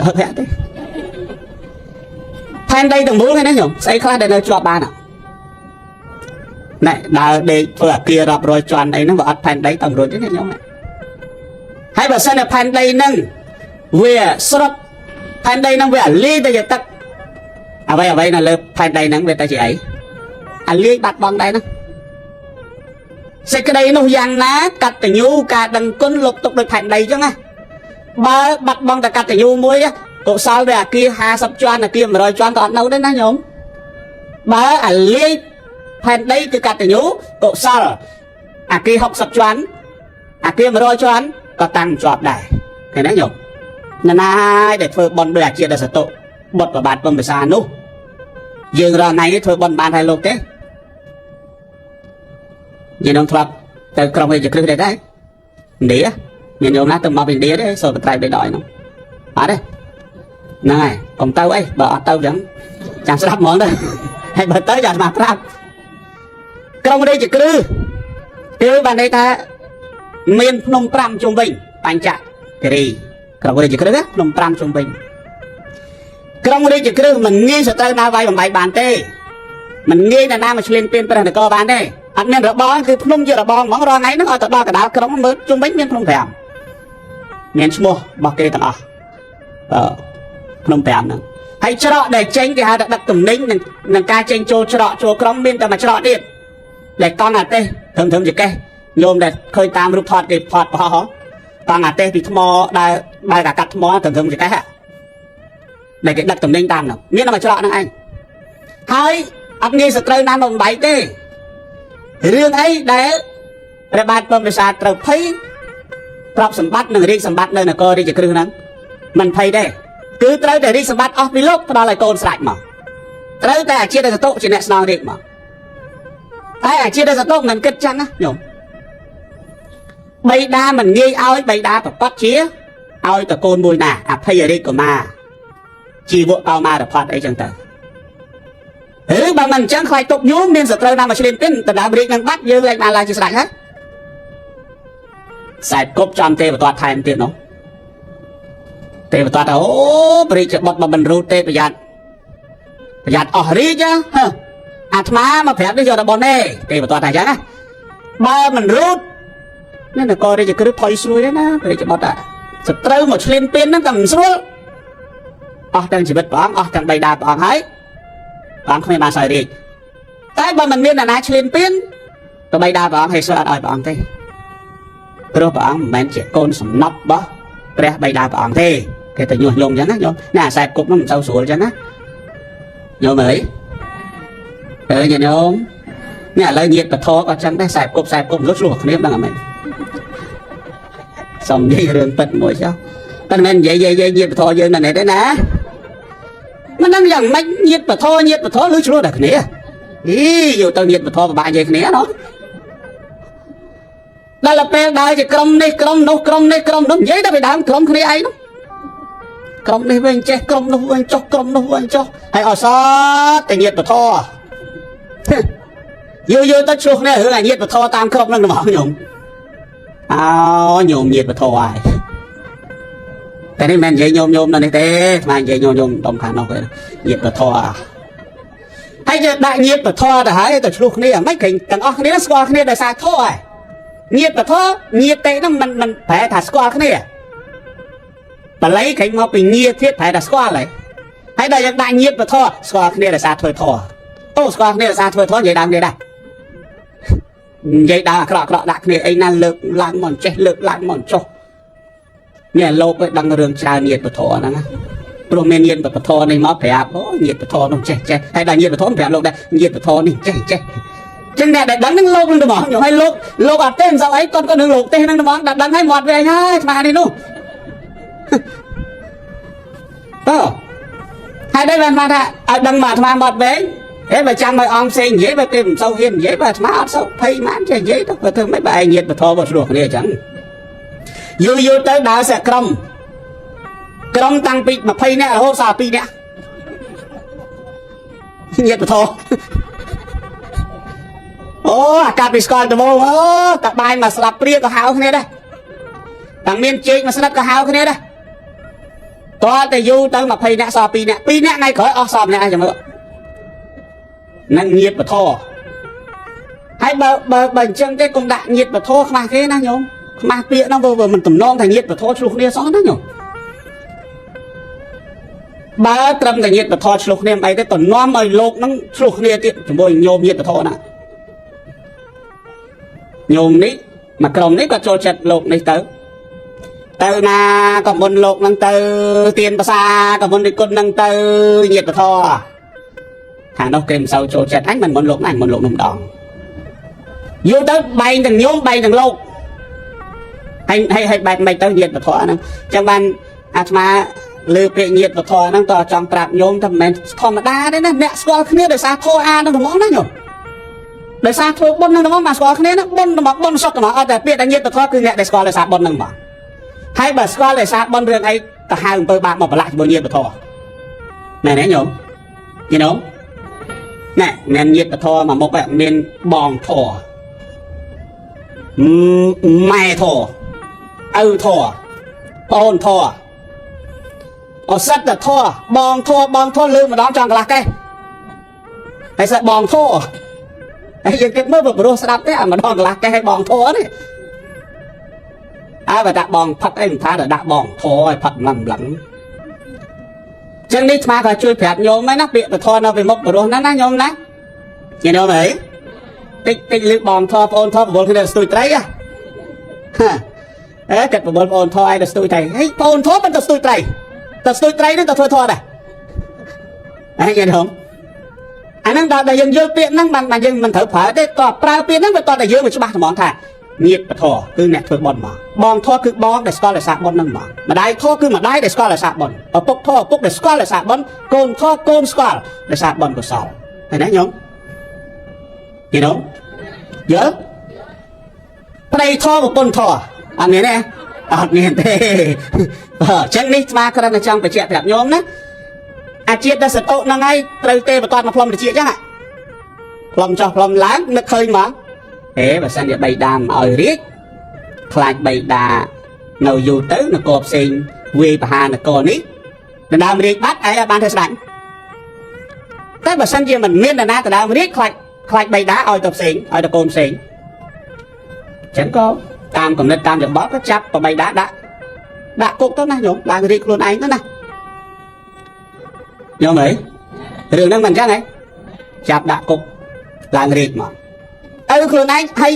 ហឹកហាក់ទេផែនដីទាំងមូលហ្នឹងញោមស្អីខ្លះដែលនៅជាប់បានណែដើរដេកធ្វើអាគាររាប់រយជាន់អីហ្នឹងបើអត់ផែនដីតំរួចទេញោមហើយបើសិនតែផែនដីហ្នឹងវាស្រុតផែនដីហ្នឹងវាអាលីទៅជាទឹកអ្វីអ្វីនៅលើផែនដីហ្នឹងវាទៅជាអីអាលាយបាត់បង់ដែរហ្នឹងសេចក្តីនោះយ៉ាងណាកតញ្ញូការដឹងគុណលុបទុកដោយផែនដីអញ្ចឹងណា បើបាត់បង់តែកតញ្ញូមួយកុសលវាអាគារ50ជាន់អាគារ100ជាន់ក៏អត់នៅដែរណាញោមបើអាលាយផែនដីគឺកតញ្ញូកុសលអាគារ60ជាន់អាគារ100ជាន់ក៏តាំងជាប់ដែរឃើញទេញោមណាណាយដែលធ្វើបន់ដោយអាជាដសតុបុត្រប្របាទពំពិសានោះយើងរាល់ថ្ងៃនេះធ្វើបន់បានហើយលោកទេយើងនឹងធ្លាប់ទៅក្រុងរាជក្រឹសដែរដែរឥណ្ឌាមានញោមណាទៅមកពីឥណ្ឌាទេសូមត្រៃបេដកនោះអត់ទេហ្នឹងហើយកុំទៅអីបើអត់ទៅចឹងចាំស្រាប់ហ្មងទៅហើយបើទៅចាំស្មាប្រាប់ក្រុងរាជក្រឹសគឺបានន័យថាមានភ្នំ5ជុំវិញបញ្ចគិរីក្រុងរាជក្រឹសភ្នំ5ជុំវិញក្រុងរាជក្រឹសមិនងាយសត្រូវណាវាយបំបែកបានទេមិនងាយណាណាមកឆ្លៀនពៀនព្រះនគរបានទេអត់មានរបងគឺភ្នំជារបងហ្មងរាល់ថ្ងៃហ្នឹងឲ្យទៅដល់កណ្ដាលក្រុងមើលជុំវិញមានភ្នំ5មានឈ្មោះរបស់គេទាំងអស់អឺភ្នំ5ហ្នឹងហើយច្រកដែលចេញគេហៅថាដឹកទំនិញនឹងការចេញចូលច្រកចូលក្រុងមានតែមួយច្រកទៀតដែលកង់អាទេសត្រឹមត្រឹមចកេះញោមដែលឃើញតាមរូបថតគេថតប្រហោះកង់អាទេសពីថ្មដែលបើកអាកាត់ថ្មត្រឹមត្រឹមចកេះដែលគេដឹកទំនិញតាមហ្នឹងមានតែមួយច្រកហ្នឹងឯងហើយអត់ងាយសត្រូវណាមកបំបែកទេរឿងអីដែលព្រះបាទពំពិសាត្រូវភ័យទ្រព្យសម្បត្តិនិងរាជសម្បត្តិនៅនគររាជក្រឹសហ្នឹងមិនភ័យទេគឺត្រូវតែរាជសម្បត្តិអស់ពីលោកផ្ដល់ឲ្យកូនស្រេចមកត្រូវតែអាជាតិសតុជាអ្នកស្នងរាជមកតែអាជាតិសតុមិនគិតចឹងណាញោមបៃតាមិនងាយឲ្យបៃតាប្រកាសជាឲ្យតកូនមួយណាអភ័យរាជកុមារជីវកោមារផតអីចឹងទៅឬបើមិនអញ្ចឹងខ្លាចទុកយូរមានសត្រូវណាមកឆ្លៀនពិនដណ្ដើមរាជនឹងបាត់យើងលែងបានឡើងជាស្រេចហើយខ្សែគប់ចំទេវទត្តថែមទៀតនោះទេវទត្តអូព្រះរាជបុត្របើមិនរូតទេប្រយ័ត្នប្រយ័ត្នអស់រាជហ៎អាត្មាមកប្រាប់នេះយកតែប៉ុនទេទេវទត្តថាអញ្ចឹងណាបើមិនរូតនេះនគររាជក្រឹសផុយស្រួយទេណាព្រះរាជបុត្រសត្រូវមកឆ្លៀនពៀនហ្នឹងតែមិនស្រួលអស់ទាំងជីវិតព្រះអង្គអស់ទាំងបៃតាព្រះអង្គហើយព្រះអង្គគ្មានបានសោយរាជតែបើមិនមានអ្នកណាឆ្លៀនពៀនក៏បៃតាព្រះអង្គហេសអត់ឲ្យព្រះអង្គទេព្រោះព្រះអង្គមិនមែនជាកូនសំណប់របស់ព្រះបៃតាព្រះអង្គទេគេទៅញុះញង់អញ្ចឹងណាញោមណាអាសែបគប់នោះមិនសូវស្រួលអញ្ចឹងណាញោមអើយអើយញោមនេះឥឡូវញាតពធក៏អញ្ចឹងដែរខ្សែគប់ខ្សែគប់លុះឆ្លោះគ្នាដឹងអត់មែនសុំនិយាយរឿងពិតមួយចុះតែមិនមែននិយាយយាយញាតពធយើងនៅនេះទេណាមិនដឹងយ៉ាងម៉េចញាតពធញាតពធលឺឆ្លោះតែគ្នាអីយកទៅញាតពធពិបាកនិយាយគ្នាណោះដល់ពេលដើរជាក្រុមនេះក្រុមនោះក្រុមនេះក្រុមនោះនិយាយតែពីដើមក្រុមគ្នាឯងនោះក្រុមនេះវិញចេះក្រុមនោះវិញចុះក្រុមនោះវិញចុះហើយអសតតែញាតពធយូរយូរទៅឆ្លោះគ្នារឿងអាញាតពធតាមក្រុមហ្នឹងហ្មងញោមអោញោមញាតពធហើយតែនេះមិនមែននិយាយញោមញោមនៅនេះទេស្មាននិយាយញោមញោមដុំខាងនោះទេញាតពធហើយจะដាក់ញាតពធទៅហើយទៅឆ្លោះគ្នាមិនឃើញទាំងអស់គ្នាស្គាល់គ្នាដោយសារធម៌ហើយញាតពធញាតទេហ្នឹងមិនមិនប្រែថាស្គាល់គ្នាបល័យឃើញមកពីញាទៀតប្រែថាស្គាល់ហើយហើយដល់យើងដាក់ញាតពធស្គាល់គ្នាដោយសារធ្វើធម៌អូស្គាល់គ្នាដោយសារធ្វើធម៌និយាយដើមគ្នាដែរនិយាយដើមអាក្រក់អាក្រក់ដាក់គ្នាអីណាលើកឡើងមកចេះលើកឡើងមកចុះនេះលោកឯងដឹងរឿងច្រើនញាតពធហ្នឹងណាព្រោះមានញាតពធនេះមកប្រាប់អូញាតពធនោះចេះចេះហើយដល់ញាតពធប្រាប់លោកដែរញាតពធនេះចេះចេះចឹងអ្នកដែលដឹងនឹងលោកនឹងត្មងខ្ញុំឲ្យលោកលោកអត់ទេមិនសូវអីគាត់ក៏នឹងលោកទេនឹងត្មងដល់ដឹងហើយមាត់វែងហើយស្មានេះនោះតើហើយដែរបានថាឲ្យដឹងមកអាត្មាមាត់វែងហេបើចាំឲ្យអង្គផ្សេងនិយាយបើគេមិនសូវហ៊ាននិយាយបើអាត្មាអត់សូវភ័យម៉ានចេះនិយាយទៅបើធ្វើមិនបើឯងញាតពធបើឆ្លោះគ្នាអញ្ចឹងយូរយូរទៅដើរសាក្រុមក្រុមតាំងពី20នាក់រហូតដល់2នាក់ញាតពធអូអាកាសពីស្គាល់ដំបូងអូតាបាយមកស្លាប់ព្រាក៏ហៅគ្នាដែរតាំងមានជែកមកស្និតក៏ហៅគ្នាដែរតើតែយូរទៅ20នាក់សល់2នាក់2នាក់ថ្ងៃក្រោយអស់សល់ម្នាក់ហើយចាំមើលនឹងញាតពធហើយបើបើបើអញ្ចឹងទេកុំដាក់ញាតពធខ្មាស់គេណាញោមខ្មាស់ពាក្យហ្នឹងវាមិនតំណងថាញាតពធឆ្លោះគ្នាសោះណាញោមបើត្រឹមតែញាតពធឆ្លោះគ្នាមិនអីទេតំណំឲ្យលោកហ្នឹងឆ្លោះគ្នាទៀតជាមួយញោមញាតពធណាញោមនេះមួយក្រុមនេះក៏ចូលចិត្តលោកនេះទៅ ទៅណាក៏មុនលោកហ្នឹងទៅទៀនភាសាក៏មុនរិគុណហ្នឹងទៅញាតិធរខាងនោះគេមិនសូវចូលចិត្តអញមិនមុនលោកណាអញមុនលោកនោះម្ដងយូរទៅបែងទាំងញោមបែងទាំងលោកហើយហើយហើយបែបមិនទៅញាតិធរហ្នឹងអញ្ចឹងបានអាត្មាលើពាក្យញាតិធរហ្នឹងតើចង់ប្រាប់ញោមថាមិនមែនធម្មតាទេណាអ្នកស្គាល់គ្នាដោយសារធរអាហ្នឹងហ្មងណាញោមដោយសារធ្វើបុណ្យហ្នឹងហ្មងមកស្គាល់គ្នាណាបុណ្យហ្មងបុណ្យសុទ្ធហ្មងអត់តែពាក្យតែញាតិធរគឺអ្នកដែលស្គាល់ដោយសារបុណ្យហ្នឹងហ្មងហើយបើស្គាល់ដោយសារបុណ្យរឿងអីទៅហៅអំពើបាបមកប្រឡាក់ជាមួយញាតិធរមែនទេញោមយល់ណែមានញាតិធរមកមុខមានបងធរម៉ែធរឪធរប្អូនធរអសិតតធរបងធរបងធរលើម្ដងចង់កន្លះកេះហើយសិតបងធរហើយយើងគិតមើលព្រោះស្ដាប់ទេអាម្ដងកន្លះកេះឲ្យបងធរនេះអើបើដាក់បងផឹកអីមិនថាដាក់បងធរឲ្យផឹកម្លឹងម្លឹងចឹងនេះស្មាក៏ជួយប្រាប់ញោមដែរណាពាក្យពធនៅពីមុខព្រោះណាណាញោមណាញោមអីតិចតិចលើបងធរប្អូនធរប្រវល់គ្នាស្ទួយត្រីហ៎អេកាត់ប្រវល់ប្អូនធរឯងទៅស្ទួយត្រីហេប្អូនធរមិនទៅស្ទួយត្រីទៅស្ទួយត្រីនឹងទៅធ្វើធរដែរហេញោមអាហ្នឹងដល់តែយើងយល់ពាក្យហ្នឹងបានបានយើងមិនត្រូវប្រើទេតើប្រើពាក្យហ្នឹងវាតតែយើងមិនច្បាស់ហ្មងថាញាតិពធគឺអ្នកធ្វើបុណ្យហ្មងបងធរគឺបងដែលស្គាល់ដោយសារបុណ្យហ្នឹងហ្មងម្ដាយធរគឺម្ដាយដែលស្គាល់ដោយសារបុណ្យឪពុកធរឪពុកដែលស្គាល់ដោយសារបុណ្យកូនធរកូនស្គាល់ដោយសារបុណ្យកុសលឃើញទេញោមយល់យល់ប្តីធរប្រពន្ធធរអត់មានទេអត់មានទេបាទអញ្ចឹងនេះស្មាគ្រាន់តែចង់បញ្ជាក់ប្រាប់ញោមណាអាជាតិដែលសតុហ្នឹងហើយត្រូវទេបន្តមកផ្លុំតិចអញ្ចឹងផ្លុំចោះផ្លុំឡើងនឹកឃើញហ្មងអេបើសិនជាបីដាមឲ្យរាជខ្លាចបីដានៅយូរទៅនគរផ្សេងវាយប្រហារនគរនេះដណ្ដើមរាជបាត់ឯងឲ្យបានធ្វើស្ដេចតែបើសិនជាមិនមាននរណាដណ្ដើមរាជខ្លាចខ្លាចបីដាឲ្យទៅផ្សេងឲ្យទៅកូនផ្សេងអញ្ចឹងក៏តាមកំណត់តាមយោបល់ក៏ចាប់បបីដាដាក់ដាក់គុកទៅណាញោមឡើងរាជខ្លួនឯងទៅណាញោមអីរឿងហ្នឹងមិនអញ្ចឹងហ៎ចាប់ដាក់គុកឡើងរាជមកឪខ្លួនឯងហើយ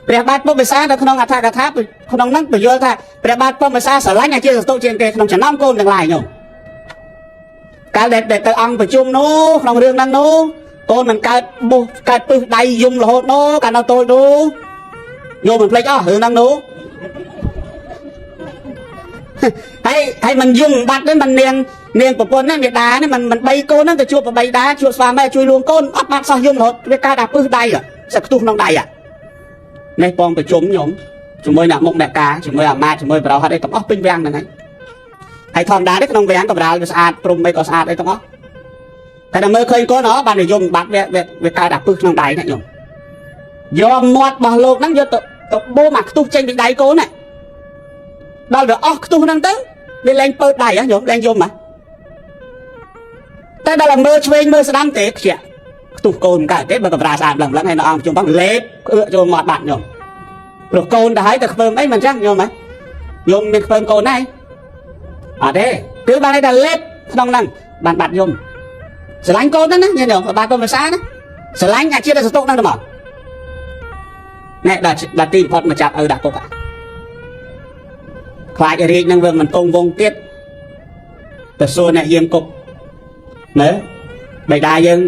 ព្រះបាទពុំវិសានៅក្នុងអដ្ឋកថាក្នុងហ្នឹងបញ្យល់ថាព្រះបាទពុំវិសាស្រឡាញ់អាជាសតុជាងគេក្នុងចំណោមកូនទាំងឡាយញោមកាលដែលទៅអង្គប្រជុំនោះក្នុងរឿងហ្នឹងនោះកូនមិនកើតបុះកើតពឹសដៃយំរហូតនោះកាលនៅតូចនោះញោមមិនភ្លេចអស់រឿងហ្នឹងនោះហើយហើយមិនយំបាត់ទេមិននាងនាងប្រពន្ធហ្នឹងមេដានេះមិនមិនបីកូនហ្នឹងទៅជួបប្របីដាជួបស្វាមីជួយលួងកូនអត់បាត់សោះយំរហូតវាកើតអាពឹសដៃសឹកខ្ទុះក្នុងដៃនេះបងប្រជុំញោមជាមួយអ្នកមុខអ្នកការជាមួយអាម៉ាតជាមួយប្រោហិតអីទាំងអស់ពេញវាំងហ្នឹងហើយហើយធម្មតាទេក្នុងវាំងកម្រាលវាស្អាតព្រំអីក៏ស្អាតអីទាំងអស់តែដល់មើលឃើញកូនអបាននិយមបាត់វាវាកើតអាពឹសក្នុងដៃណាញោមយកមាត់របស់លោកហ្នឹងយកទៅទៅបូមអាខ្ទុះចេញពីដៃកូនណាដល់វាអស់ខ្ទុះហ្នឹងទៅវាលែងពើដៃហ៎ញោមលែងយំហ៎តែដល់មើលឆ្វេងមើលស្ដាំទេខ្ជាក់ខ្ទុះកូនកើតទេបើកម្រាលស្អាតឡើងឡើងហើយនៅអង្គជុំផងលេបក្អឺចូលមាត់បាត់ញោមព្រោះកូនទៅហើយតែខ្ពើមអីមិនចឹងញោមហ៎ញោមមានខ្ពើមកូនដែរអត់ទេគឺបានតែលេបក្នុងហ្នឹងបានបាត់យំស្រឡាញ់កូនហ្នឹងណាញោមបាទកូនភាសាណាស្រឡាញ់អាជាតិសតុកហ្នឹងទៅមកណែដល់ដល់ទីបំផុតមកចាប់ឪដាក់គុកខ្លាចរាជហ្នឹងវាមិនគង់វងទៀតទៅសួរអ្នកយាមគុកមើលបិតាយើង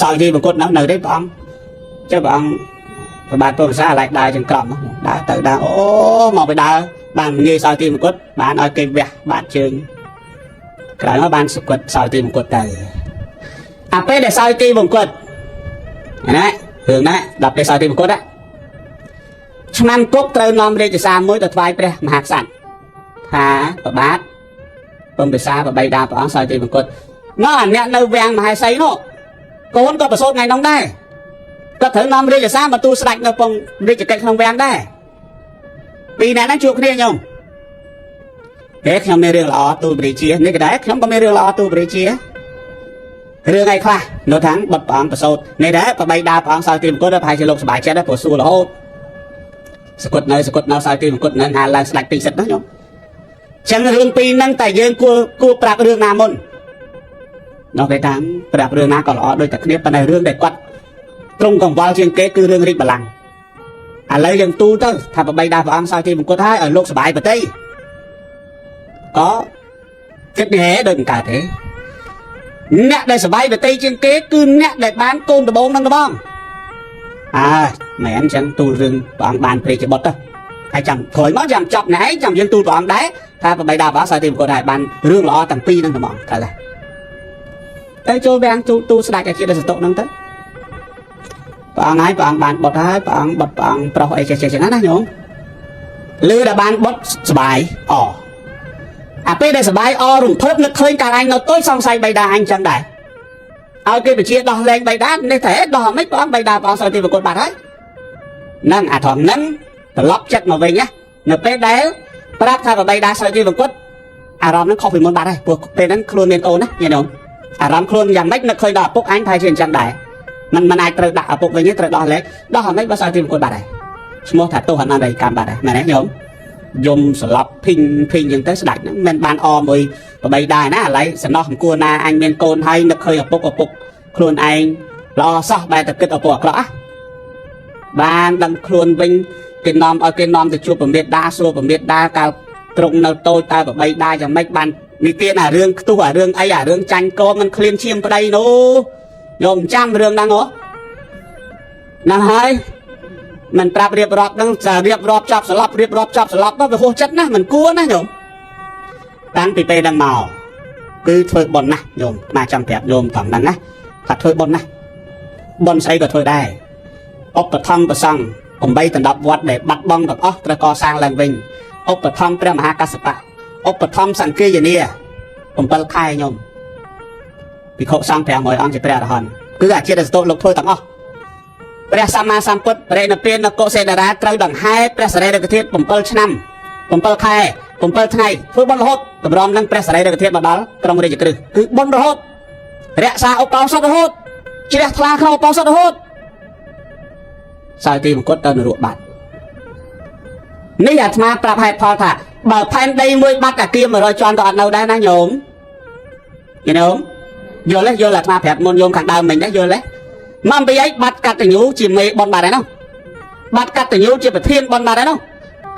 សោយទីបង្គត់នៅទេព្រះអង្គចុះព្រះអង្គព្រះបាទពុទ្ធសាឡែកដើរចង្ក្រមដើរទៅដើរអូមកไปដើរបានងាយសោយទីបង្គត់បានឲ្យគេវះបាតជើងក្រោយមកបានសុគតសោយទីបង្គត់ទៅអាពេលដែលសោយទីបង្គត់ណារឿងណាដល់ពេលសោយទីបង្គត់ណាឆ្នាំគុកត្រូវនាំរាជសារមួយទៅថ្វាយព្រះមហាក្សត្រថាព្រះបាទពុំពិសាបបីតាព្រះអង្គសោយទីបង្គត់ណោះអ្នកនៅវាំងមហេសីនោះកូនក៏ប្រសូតថ្ងៃនោះដែរក៏ត្រូវនាំរាជសារមកទូលស្ដេចនៅពងរាជកិច្ចក្នុងវាំងដែរពីរអ្នកហ្នឹងជួបគ្នាញោមទេខ្ញុំមានរឿងល្អទូលព្រះរាជានេះក៏ដែរខ្ញុំក៏មានរឿងល្អទូលព្រះរាជារឿងអីខ្លះនៅខាងបុត្រព្រះអង្គប្រសូតនេះដែរបបីតាព្រះអង្គសោយទីបង្គត់ប្រហែលជាលោកសប្បាយចិត្តដែរព្រោះសួររហូតសកត់នៅសកត់នៅសោយទីបង្គត់នៅហាឡើងស្ដេចពីសិទ្ធនោះញោមចឹងរឿងពីរហ្នឹងតែយើងគួរគួរប្រាប់រឿងណាមុនដល់គេតាមប្រាប់រឿងណាក៏ល្អដូចតែគ្នាប៉ុន្តែរឿងដែលគាត់ត្រង់កង្វល់ជាងគេគឺរឿងរាជបល្ល័ង្កឥឡូវយើងទូលទៅថាបបីតាព្រះអង្គសោយទីបង្គត់ហើយឲ្យលោកសប្បាយប្រតិ ក៏គិតហេដូចមិនកើតទេអ្នកដែលសบายបតីជាងគេគឺអ្នកដែលបានកូនដំបងនឹងដំបងអើមែនអញ្ចឹងទូលរឿងព្រះអង្គបានព្រះជាបុត្រទៅហើយចាំក្រោយមកចាំចប់ណែឯងចាំយើងទូលព្រះអង្គដែរថាបបីដាព្រះសោយទីមង្គលដែរបានរឿងល្អទាំងពីរនឹងត្មងត្រូវហើយតែចូលវាំងទូលទូលស្ដេចអាជាសតុនឹងទៅព្រះអង្គហើយព្រះអង្គបានបុត្រហើយព្រះអង្គបុត្រព្រះអង្គប្រុសអីចេះចេះចឹងណាញោមឬដែលបានបុត្រសบายអអាពេលដែលសบายអរំភើបនឹកឃើញកាលឯងនៅតូចសង្ស័យបៃតាអញចឹងដែរឲ្យគេបញ្ជាដោះលែងបៃតានេះតែដោះមិនព្រះអង្គបៃតាព្រះអង្គសោយទីមង្គលបាត់ហើយហ្នឹងអាត្រង់ហ្នឹងត្រឡប់ចិត្តមកវិញណានៅពេលដែលប្រាប់ថាបៃតាសោយទីមង្គលអារម្មណ៍ហ្នឹងខុសពីមុនបាត់ហើយព្រោះពេលហ្នឹងខ្លួនមានកូនណាញាតិញោមអារម្មណ៍ខ្លួនយ៉ាងម៉េចនឹកឃើញដល់ឪពុកអញថាជាអញ្ចឹងដែរมันมันអាចត្រូវដាក់ឪពុកវិញទេត្រូវដោះលែងដោះអាម៉េចបើសោយទីមង្គលបាត់ហើយឈ្មោះថាទោសអនន្តរិយកម្មបាត់ហើយមែនទេញោមយំស្លាប់ភីងភីងអញ្ចឹងទៅស្ដាច់ហ្នឹងមិនបានអមួយបបីដែរណាឥឡូវសំណោះអង្គួរណាអញមានកូនហើយនឹកឃើញឪពុកឪពុកខ្លួនឯងល្អសោះបែរតែគិតឪពុកអាក្រក់ហ៎បានដឹងខ្លួនវិញគេនាំឲ្យគេនាំទៅជួបពមេដាសួរពមេដាកាលត្រង់នៅតូចតើបបីដាយ៉ាងម៉េចបាននិទានអារឿងខ្ទុះអារឿងអីអារឿងចាញ់កមិនឃ្លានឈាមប្តីនោះញោមចាំរឿងហ្នឹងហ៎ហ្នឹងហើយមិនប្រាប់រៀបរាប់ហ្នឹងจะរៀបរាប់ចាប់ស្លាប់រៀបរាប់ចាប់ស្លាប់វាហួសចិត្តណាស់មិនគួរណាញោមតាំងពីពេលហ្នឹងមកគឺធ្វើបុណ្យណាស់ញោមមកចាំប្រាប់ញោមត្រង់ហ្នឹងណាថាធ្វើបុណ្យណាស់បុណ្យស្អីក៏ធ្វើដែរឧបត្ថម្ភប្រសង់8ដណ្ដប់វត្តដែលបាត់បង់ទាំងអស់ត្រូវកសាងឡើងវិញឧបត្ថម្ភព្រះមហាកស្សបៈឧបត្ថម្ភសង្ឃាយនា7ខែញោមភិក្ខុសង្ឃ500អង្គជាព្រះអរហន្តគឺអាជាតិសតុលោកធ្វើទាំងអស់ព្រះសម្មាសម្ពុទ្ធបរិនិព្វាននៅកុសិនារាត្រូវដង្ហែព្រះសរីរិកធាតុ7ឆ្នាំ7ខែ7ថ្ងៃធ្វើបុណ្យរហូតតម្រាំនឹងព្រះសរីរិកធាតុមកដល់ក្រុងរាជក្រឹសគឺបុណ្យរហូតរក្សាឧបោសថរហូតជ្រះថ្លាក្នុងឧបោសថរហូតសោយទីមង្គតទៅនរកបាត់នេះអាត្មាប្រាប់ហេតុផលថាបើផែនដីមួយបាត់អាគារ100ជាន់ក៏អត់នៅដែរណាញោមញោមយល់ទេយល់អាត្មាប្រាប់មុនញោមខាងដើមមិញដែរយល់ទេមកពីអីបាត់កតញ្ញូជាមេបុណ្យបាត់ហើយនោះបាត់កតញ្ញូជាប្រធានបុណ្យបាត់ហើយនោះ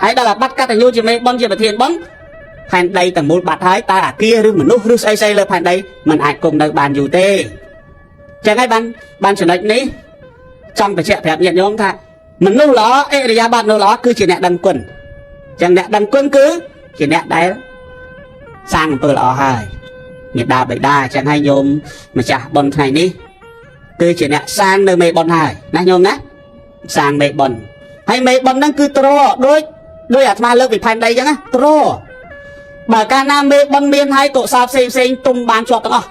ហើយដល់បាត់កតញ្ញូជាមេបុណ្យជាប្រធានបុណ្យផែនដីទាំងមូលបាត់ហើយតើអាគារឬមនុស្សឬស្អីស្អីលើផែនដីมันអាចគង់នៅបានយូរទេចឹងហើយបានបានចំណុចនេះចង់បញ្ជាក់ប្រាប់ញាតិញោមថាមនុស្សល្អអរិយាប័ត្រមនុស្សល្អគឺជាអ្នកដឹងគុណចឹងអ្នកដឹងគុណគឺជាអ្នកដែលសាងអំពើល្អហើយមេដាបិតាចឹងហើយញោមម្ចាស់បុណ្យថ្ងៃនេះគឺជាអ្នកសាងនៅមេបុណ្យហើយណាញោមណាសាងមេបុណ្យហើយមេបុណ្យហ្នឹងគឺទ្រដូចដោយអាត្មាលើកពីផែនដីចឹងណាទ្របើកាលណាមេបុណ្យមានហើយកុសលផ្សេងផ្សេងទុំបានជាប់ទាំងអស់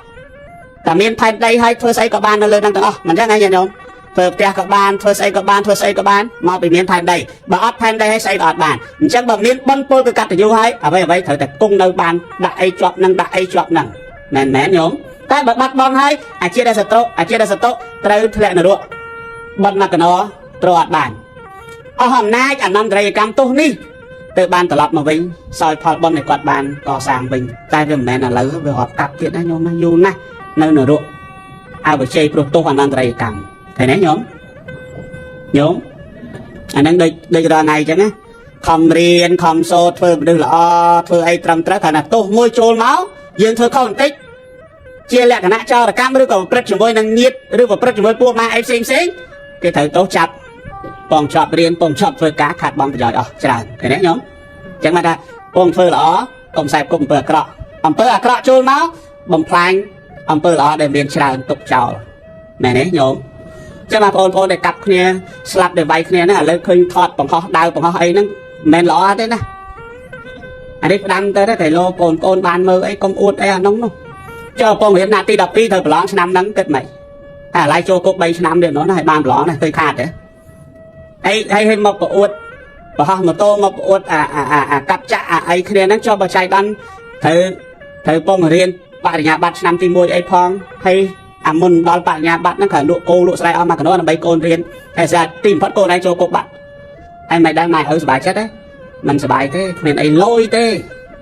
តែមានផែនដីហើយធ្វើស្អីក៏បាននៅលើហ្នឹងទាំងអស់មិនចឹងហ៎ញាតិញោមធ្វើផ្ទះក៏បានធ្វើស្អីក៏បានធ្វើស្អីក៏បានមកពីមានផែនដីបើអត់ផែនដីហើយស្អីក៏អត់បានអញ្ចឹងបើមានបុណ្យពលគឺកតញ្ញូហើយអ្វីអ្វីត្រូវតែគង់នៅបានដាក់អីជាប់នឹងដាក់អីជាប់នឹងមែនមែនញោមតែបើបាត់បង់ហើយអាជាតិសតុអាជាតិសតុត្រូវធ្លាក់នរកបុណ្យមកកណោត្រូវអត់បានអស់អំណាចអនន្តរិយកម្មទោសនេះទៅបានត្រឡប់មកវិញសោយផលបុណ្យឲ្យគាត់បានកសាងវិញតែវាមិនមែនឥឡូវវារាប់កាប់ទៀតណាញោមណាយូរណាស់នៅនរកអវជ័យព្រោះទោសអនន្តរិយកម្មឃើញទេញោមញោមអាហ្នឹងដូចដូចរាល់ថ្ងៃអញ្ចឹងណាខំរៀនខំសូត្រធ្វើមនុស្សល្អធ្វើអីត្រឹមត្រូវគ្រាន់តែទោសមួយចូលមកយើងធ្វើខុសបន្តិចជាលក្ខណៈចោរកម្មឬក៏ប្រព្រឹត្តជាមួយនឹងញាតិឬប្រព្រឹត្តជាមួយពួកម៉ាអីផ្សេងផ្សេងគេត្រូវទោសចាប់បងជាប់រៀនបងជាប់ធ្វើការខាត់បងប្រយោជន៍អស់ច្រើនឃើញទេញោមអញ្ចឹងមកថាបងធ្វើល្អកុំខ្សែគុំអំពើអាក្រក់អំពើអាក្រក់ចូលមកបំផ្លាញអំពើល្អដែលមានច្រើនទុកចោលមែនទេញោមចាំបងប្អូនដែលកាប់គ្នាស្លាប់ដែលវាយគ្នាហ្នឹងឥឡូវឃើញថតបង្ហោះដាវបង្ហោះអីហ្នឹងមិនមែនល្អទេណាអានេះផ្ដាំទៅតែលោបងប្អូនបានមើលអីកុំអួតអីអានោះនោះចុះបងរៀនណាទី12ត្រូវប្រឡងឆ្នាំហ្នឹងគិតម៉េចតែឥឡូវចូលគុក3ឆ្នាំទៀតនោះណាឲ្យបានប្រឡងណាឃើញខាតទេអីហើយឲ្យមកប្រអួតបង្ហោះម៉ូតូមកប្រអួតអាអាអាកាប់ចាក់អាអីគ្នាហ្នឹងចុះបើចៃដន្យត្រូវត្រូវពងរៀនបរិញ្ញាបត្រឆ្នាំទី1អីផងហើយអាមុនដល់បរិញ្ញាបត្រហ្នឹងគ្រាន់លក់គោលក់ស្រែអស់មកកណោដើម្បីកូនរៀនតែស្អាតទីបំផុតកូនឯងចូលគុកបាត់ហើយមិនដែរម៉ែឪសប្បាយចិត្តទេមិនសប្បាយទេគ្មានអីលយទេ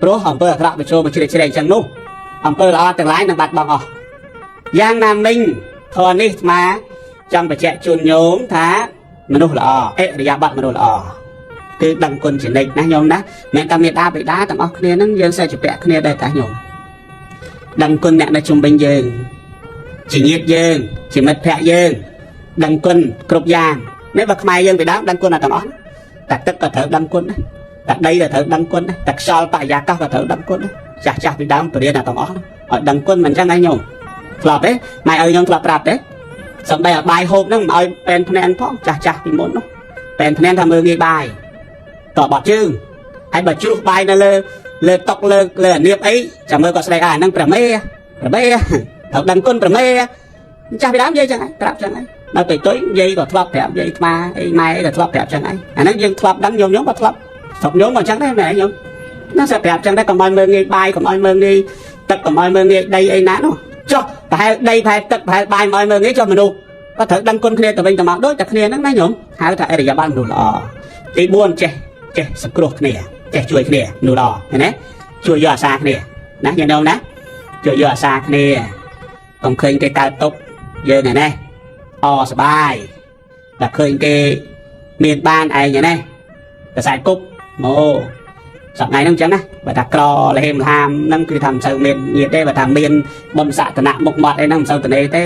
ព្រោះអំពើអាក្រក់បញ្ចូលមកជ្រៀតជ្រែកអញ្ចឹងនោះអំពើល្អទាំងឡាយនឹងបាត់បង់អស់យ៉ាងណាមិញធម៌នេះអាត្មាចង់បញ្ជាក់ជូនញោមថាមនុស្សល្អអរិយាប័ត្រមនុស្សល្អ គឺដឹងគុណជានិច្ចណាញោមណាមិនតែមេដាបិតាទាំងអស់គ្នាហ្នឹងយើងសេចពាក់គ្នាដែរតាញោមដឹងគុណអ្នកនៅជុំវិញយើងជាញាតិយើងជាមិត្តភក្តិយើងដឹងគុណគ្រប់យ៉ាងនេះបើខ្មែរយើងពីដើមដឹងគុណទាំងអស់តែទឹកក៏ត្រូវដឹងគុណដែរតែដីក៏ត្រូវដឹងគុណដែរតែខ្យល់បរិយាកាសក៏ត្រូវដឹងគុណដែរចាស់ចាស់ពីដើមបរៀនតែទាំងអស់ឲ្យដឹងគុណមិនអញ្ចឹងឯងញោមធ្លាប់ទេម៉ែឪខ្ញុំធ្លាប់ប្រាប់ទេសំដីឲ្យបាយហូបហ្នឹងមិនឲ្យពេនភ្នែនផងចាស់ចាស់ពីមុននោះពេនភ្នែនថាមើលងាយបាយតបត់ជើងហើយបើជ្រុះបាយនៅលើលើតុកលើលើអានៀបអីចាំមើលគាត់ស្ដីអាហ្នឹងព្រះមេព្រះមេត្រូវដឹងគុណព្រះមេចាស់ពីដើមនិយាយចឹងហើយប្រាប់ចឹងហើយដល់ទៅទុយនិយាយក៏ធ្លាប់ប្រាប់និយាយថ្មអីម៉ែក៏ធ្លាប់ប្រាប់ចឹងហើយអាហ្នឹងយើងធ្លាប់ដឹងញោមញោមក៏ធ្លាប់ស្រុកញោមក៏ចឹងដែរម៉ែញោមណាស្រាប់ប្រាប់ចឹងដែរកុំឲ្យមើលងាយបាយកុំឲ្យមើលងាយទឹកកុំឲ្យមើលងាយដីអីណានោះចុះប្រហែលដីប្រហែលទឹកប្រហែលបាយមិនឲ្យមើលងាយចុះមនុស្សក៏ត្រូវដឹងគុណគ្នាទៅវិញទៅមកដូចតែគ្នាហ្នឹងណាញោមហៅថាអរិយាប័ត្រមនុស្សល្អទី4ចេះចេះសង្គ្រោះគ្នាចេះជួយគ្នាមនុស្សល្អឃើញទេជួយយកអាសាគ្នាណាញោមណាជួយយកអាសាគ្នាកុំឃើញគេកើតទុកយើងឯនេះអសបាយតែឃើញគេមានបានឯងឯនេះកសែគប់មកសប្តាហ៍ហ្នឹងអញ្ចឹងណាបើថាក្រលហេមលហាមហ្នឹងគឺថាមិនសូវមានញាតិទេបើថាមានបុណ្យសក្តនៈមុខមាត់អីហ្នឹងមិនសូវតនេទេ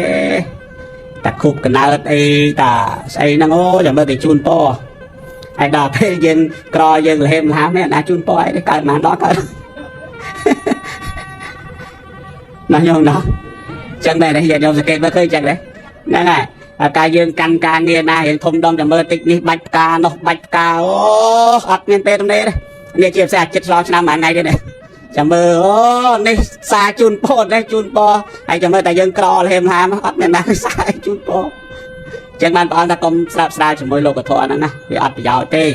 តែខូបកណើតអីតាស្អីហ្នឹងអូចាំមើលគេជូនពរហើយដល់ពេលយើងក្រយើងលហេមលហាមនេះណាជូនពរអីកើតមិនដល់កើតណាញោមណាចឹងដែរនេះញាតិញោមសង្កេតមើលឃើញចឹងដែរហ្នឹងហើយអាការយើងកាន់ការងារណារៀងធំដុំចាំមើលតិចនេះបាច់ផ្កានោះបាច់ផ្កាអូអត់មានពេលទំនេរទេនេះជាពិសេសអាចិត្តឆ្លងឆ្នាំមួយថ្ងៃទេនេះចាំមើលអូនេះសារជូនពរនេះជូនពរហើយចាំមើលតែយើងក្រលហេមហាមអត់មានណាសារជូនពរចឹងបានបងថាកុំស្រាប់ស្ដាយជាមួយលោកធម៌ហ្នឹងណាវាអត់ប្រយោជន៍ទេ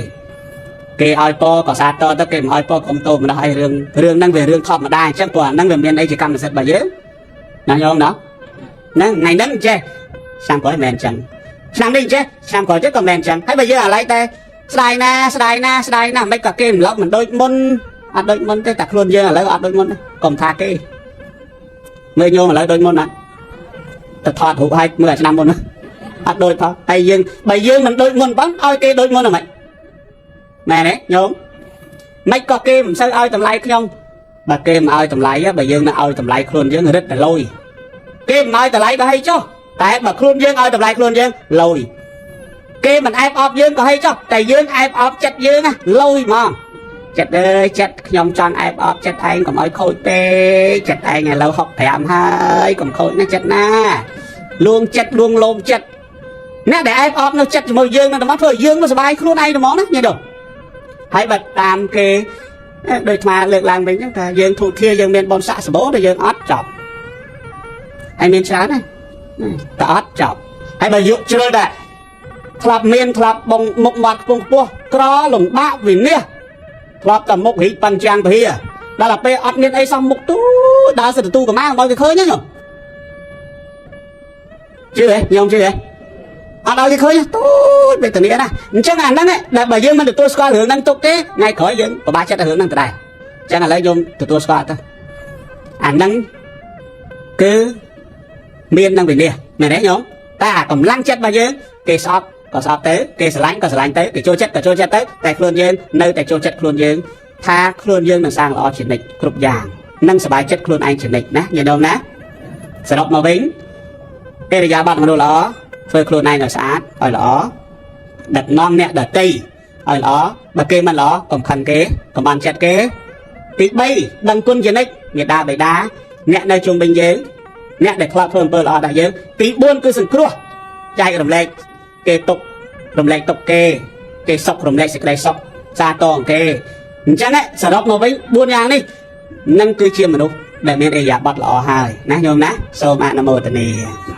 គេឲ្យពរក៏សាទរទៅគេមិនឲ្យពរកុំទោម្នោះឲ្យរឿងរឿងហ្នឹងវារឿងធម្មតាអញ្ចឹងព្រោះអាហ្នឹងវាមានអីជាកម្មសិទ្ធិរបស់យើងណាញោមណាហ្នឹងថ្ងៃហ្នឹងចេះឆ្នាំក្រោយមិនមែនអញ្ចឹងឆ្នាំនេះចេះឆ្នាំក្រោយទៀតក៏មិនមែនអញ្ចឹងហើយបើយើងអាឡ័យតែស្ដាយណាស្ដាយណាស្ដាយណាមិនក៏គេរំលឹកមិនដូចមុនអត់ដូចមុនទេតែខ្លួនយើងឥឡូវអត់ដូចមុនទេកុំថាគេមើលញោមឥឡូវដូចមុនអត់ទៅថតរូបឲ្យមើលអាឆ្នាំមុនអត់ដូចផងហើយយើងបើយើងមិនដូចមុនផងឲ្យគេដូចមុនហ្មងមែនទេញោមមិនក៏គេមិនសូវឲ្យតម្លៃខ្ញុំបើគេមិនឲ្យតម្លៃបើយើងនៅឲ្យតម្លៃខ្លួនយើងរឹតតែលុយគេមិនឲ្យតម្លៃក៏ឲ្យចុះតែបើខ្លួនយើងឲ្យតម្លៃខ្លួនយើងលុយគេមិនអែបអបយើងក៏ឲ្យចុះតែយើងអែបអបចិត្តយើងណាលុយហ្មងចិត្តអើយចិត្តខ្ញុំចង់អែបអបចិត្តឯងកុំឲ្យខូចទេចិត្តឯងឥឡូវ65ហើយកុំខូចណាចិត្តណាលួងចិត្តលួងលោមចិត្តអ្នកដែលអែបអបនៅចិត្តជាមួយយើងនឹងតែមកធ្វើឲ្យយើងមកសុបាយខ្លួនឯងតែហ្មងណាញ៉េដល់ហើយបើតាមគេដូចអាលើកឡើងវិញហ្នឹងថាយើងធូធាយើងមានបុណ្យស័ក្តិសម្បូរតែយើងអត់ចប់ហើយមានច្រើនណាតែអត់ចប់ហើយបើយកជ្រុលតែធ្លាប់មានធ្លាប់បងមុខមាត់ខ្ពង់ខ្ពស់ក្រលំបាកវិនិច្ឆ័យធ្លាប់តែមុខរីកប៉ាន់ចាំងពហិដល់តែពេលអត់មានអីសោះមុខទូដើរសិតទូកម្មាឲ្យគេឃើញហ្នឹងជឿហ៎ញោមជឿហ៎អត់ឲ្យគេឃើញទូចវេទនាណាអញ្ចឹងអាហ្នឹងដែលបើយើងមិនទទួលស្គាល់រឿងហ្នឹងទុកទេថ្ងៃក្រោយយើងពិបាកចិត្តរឿងហ្នឹងដដែលអញ្ចឹងឥឡូវយើងទទួលស្គាល់ទៅអាហ្នឹងគឺមាននឹងវិនិច្ឆ័យមែនទេញោមតែអាកម្លាំងចិត្តរបស់យើងគេស្អប់ក៏ស្អប់ទៅគេស្រឡាញ់ក៏ស្រឡាញ់ទៅគេចូលចិត្តក៏ចូលចិត្តទៅតែខ្លួនយើងនៅតែចូលចិត្តខ្លួនយើងថាខ្លួនយើងនឹងសាងល្អជានិច្ចគ្រប់យ៉ាងនឹងសប្បាយចិត្តខ្លួនឯងជានិច្ចណាញាតិញោមណាសរុបមកវិញកិរិយាបថមនុស្សល្អធ្វើខ្លួនឯងឲ្យស្អាតឲ្យល្អដឹកនាំអ្នកដទៃឲ្យល្អបើគេមិនល្អកុំខឹងគេកុំបានចិត្តគេទី3ដឹងគុណជានិច្ចមេដាបេដាអ្នកនៅជុំវិញយើងអ្នកដែលធ្លាប់ធ្វើអំពើល្អដល់យើងទី4គឺសង្គ្រោះចែករំលែកគេទុករំលែកទុកគេគេសុខរំលែកសេចក្តីសុខសាទរគេអញ្ចឹងសរុបមកវិញ4យ៉ាងនេះនឹងគឺជាមនុស្សដែលមានអរិយាប័ត្រល្អហើយណាញោមណាសូមអនុមោទនា។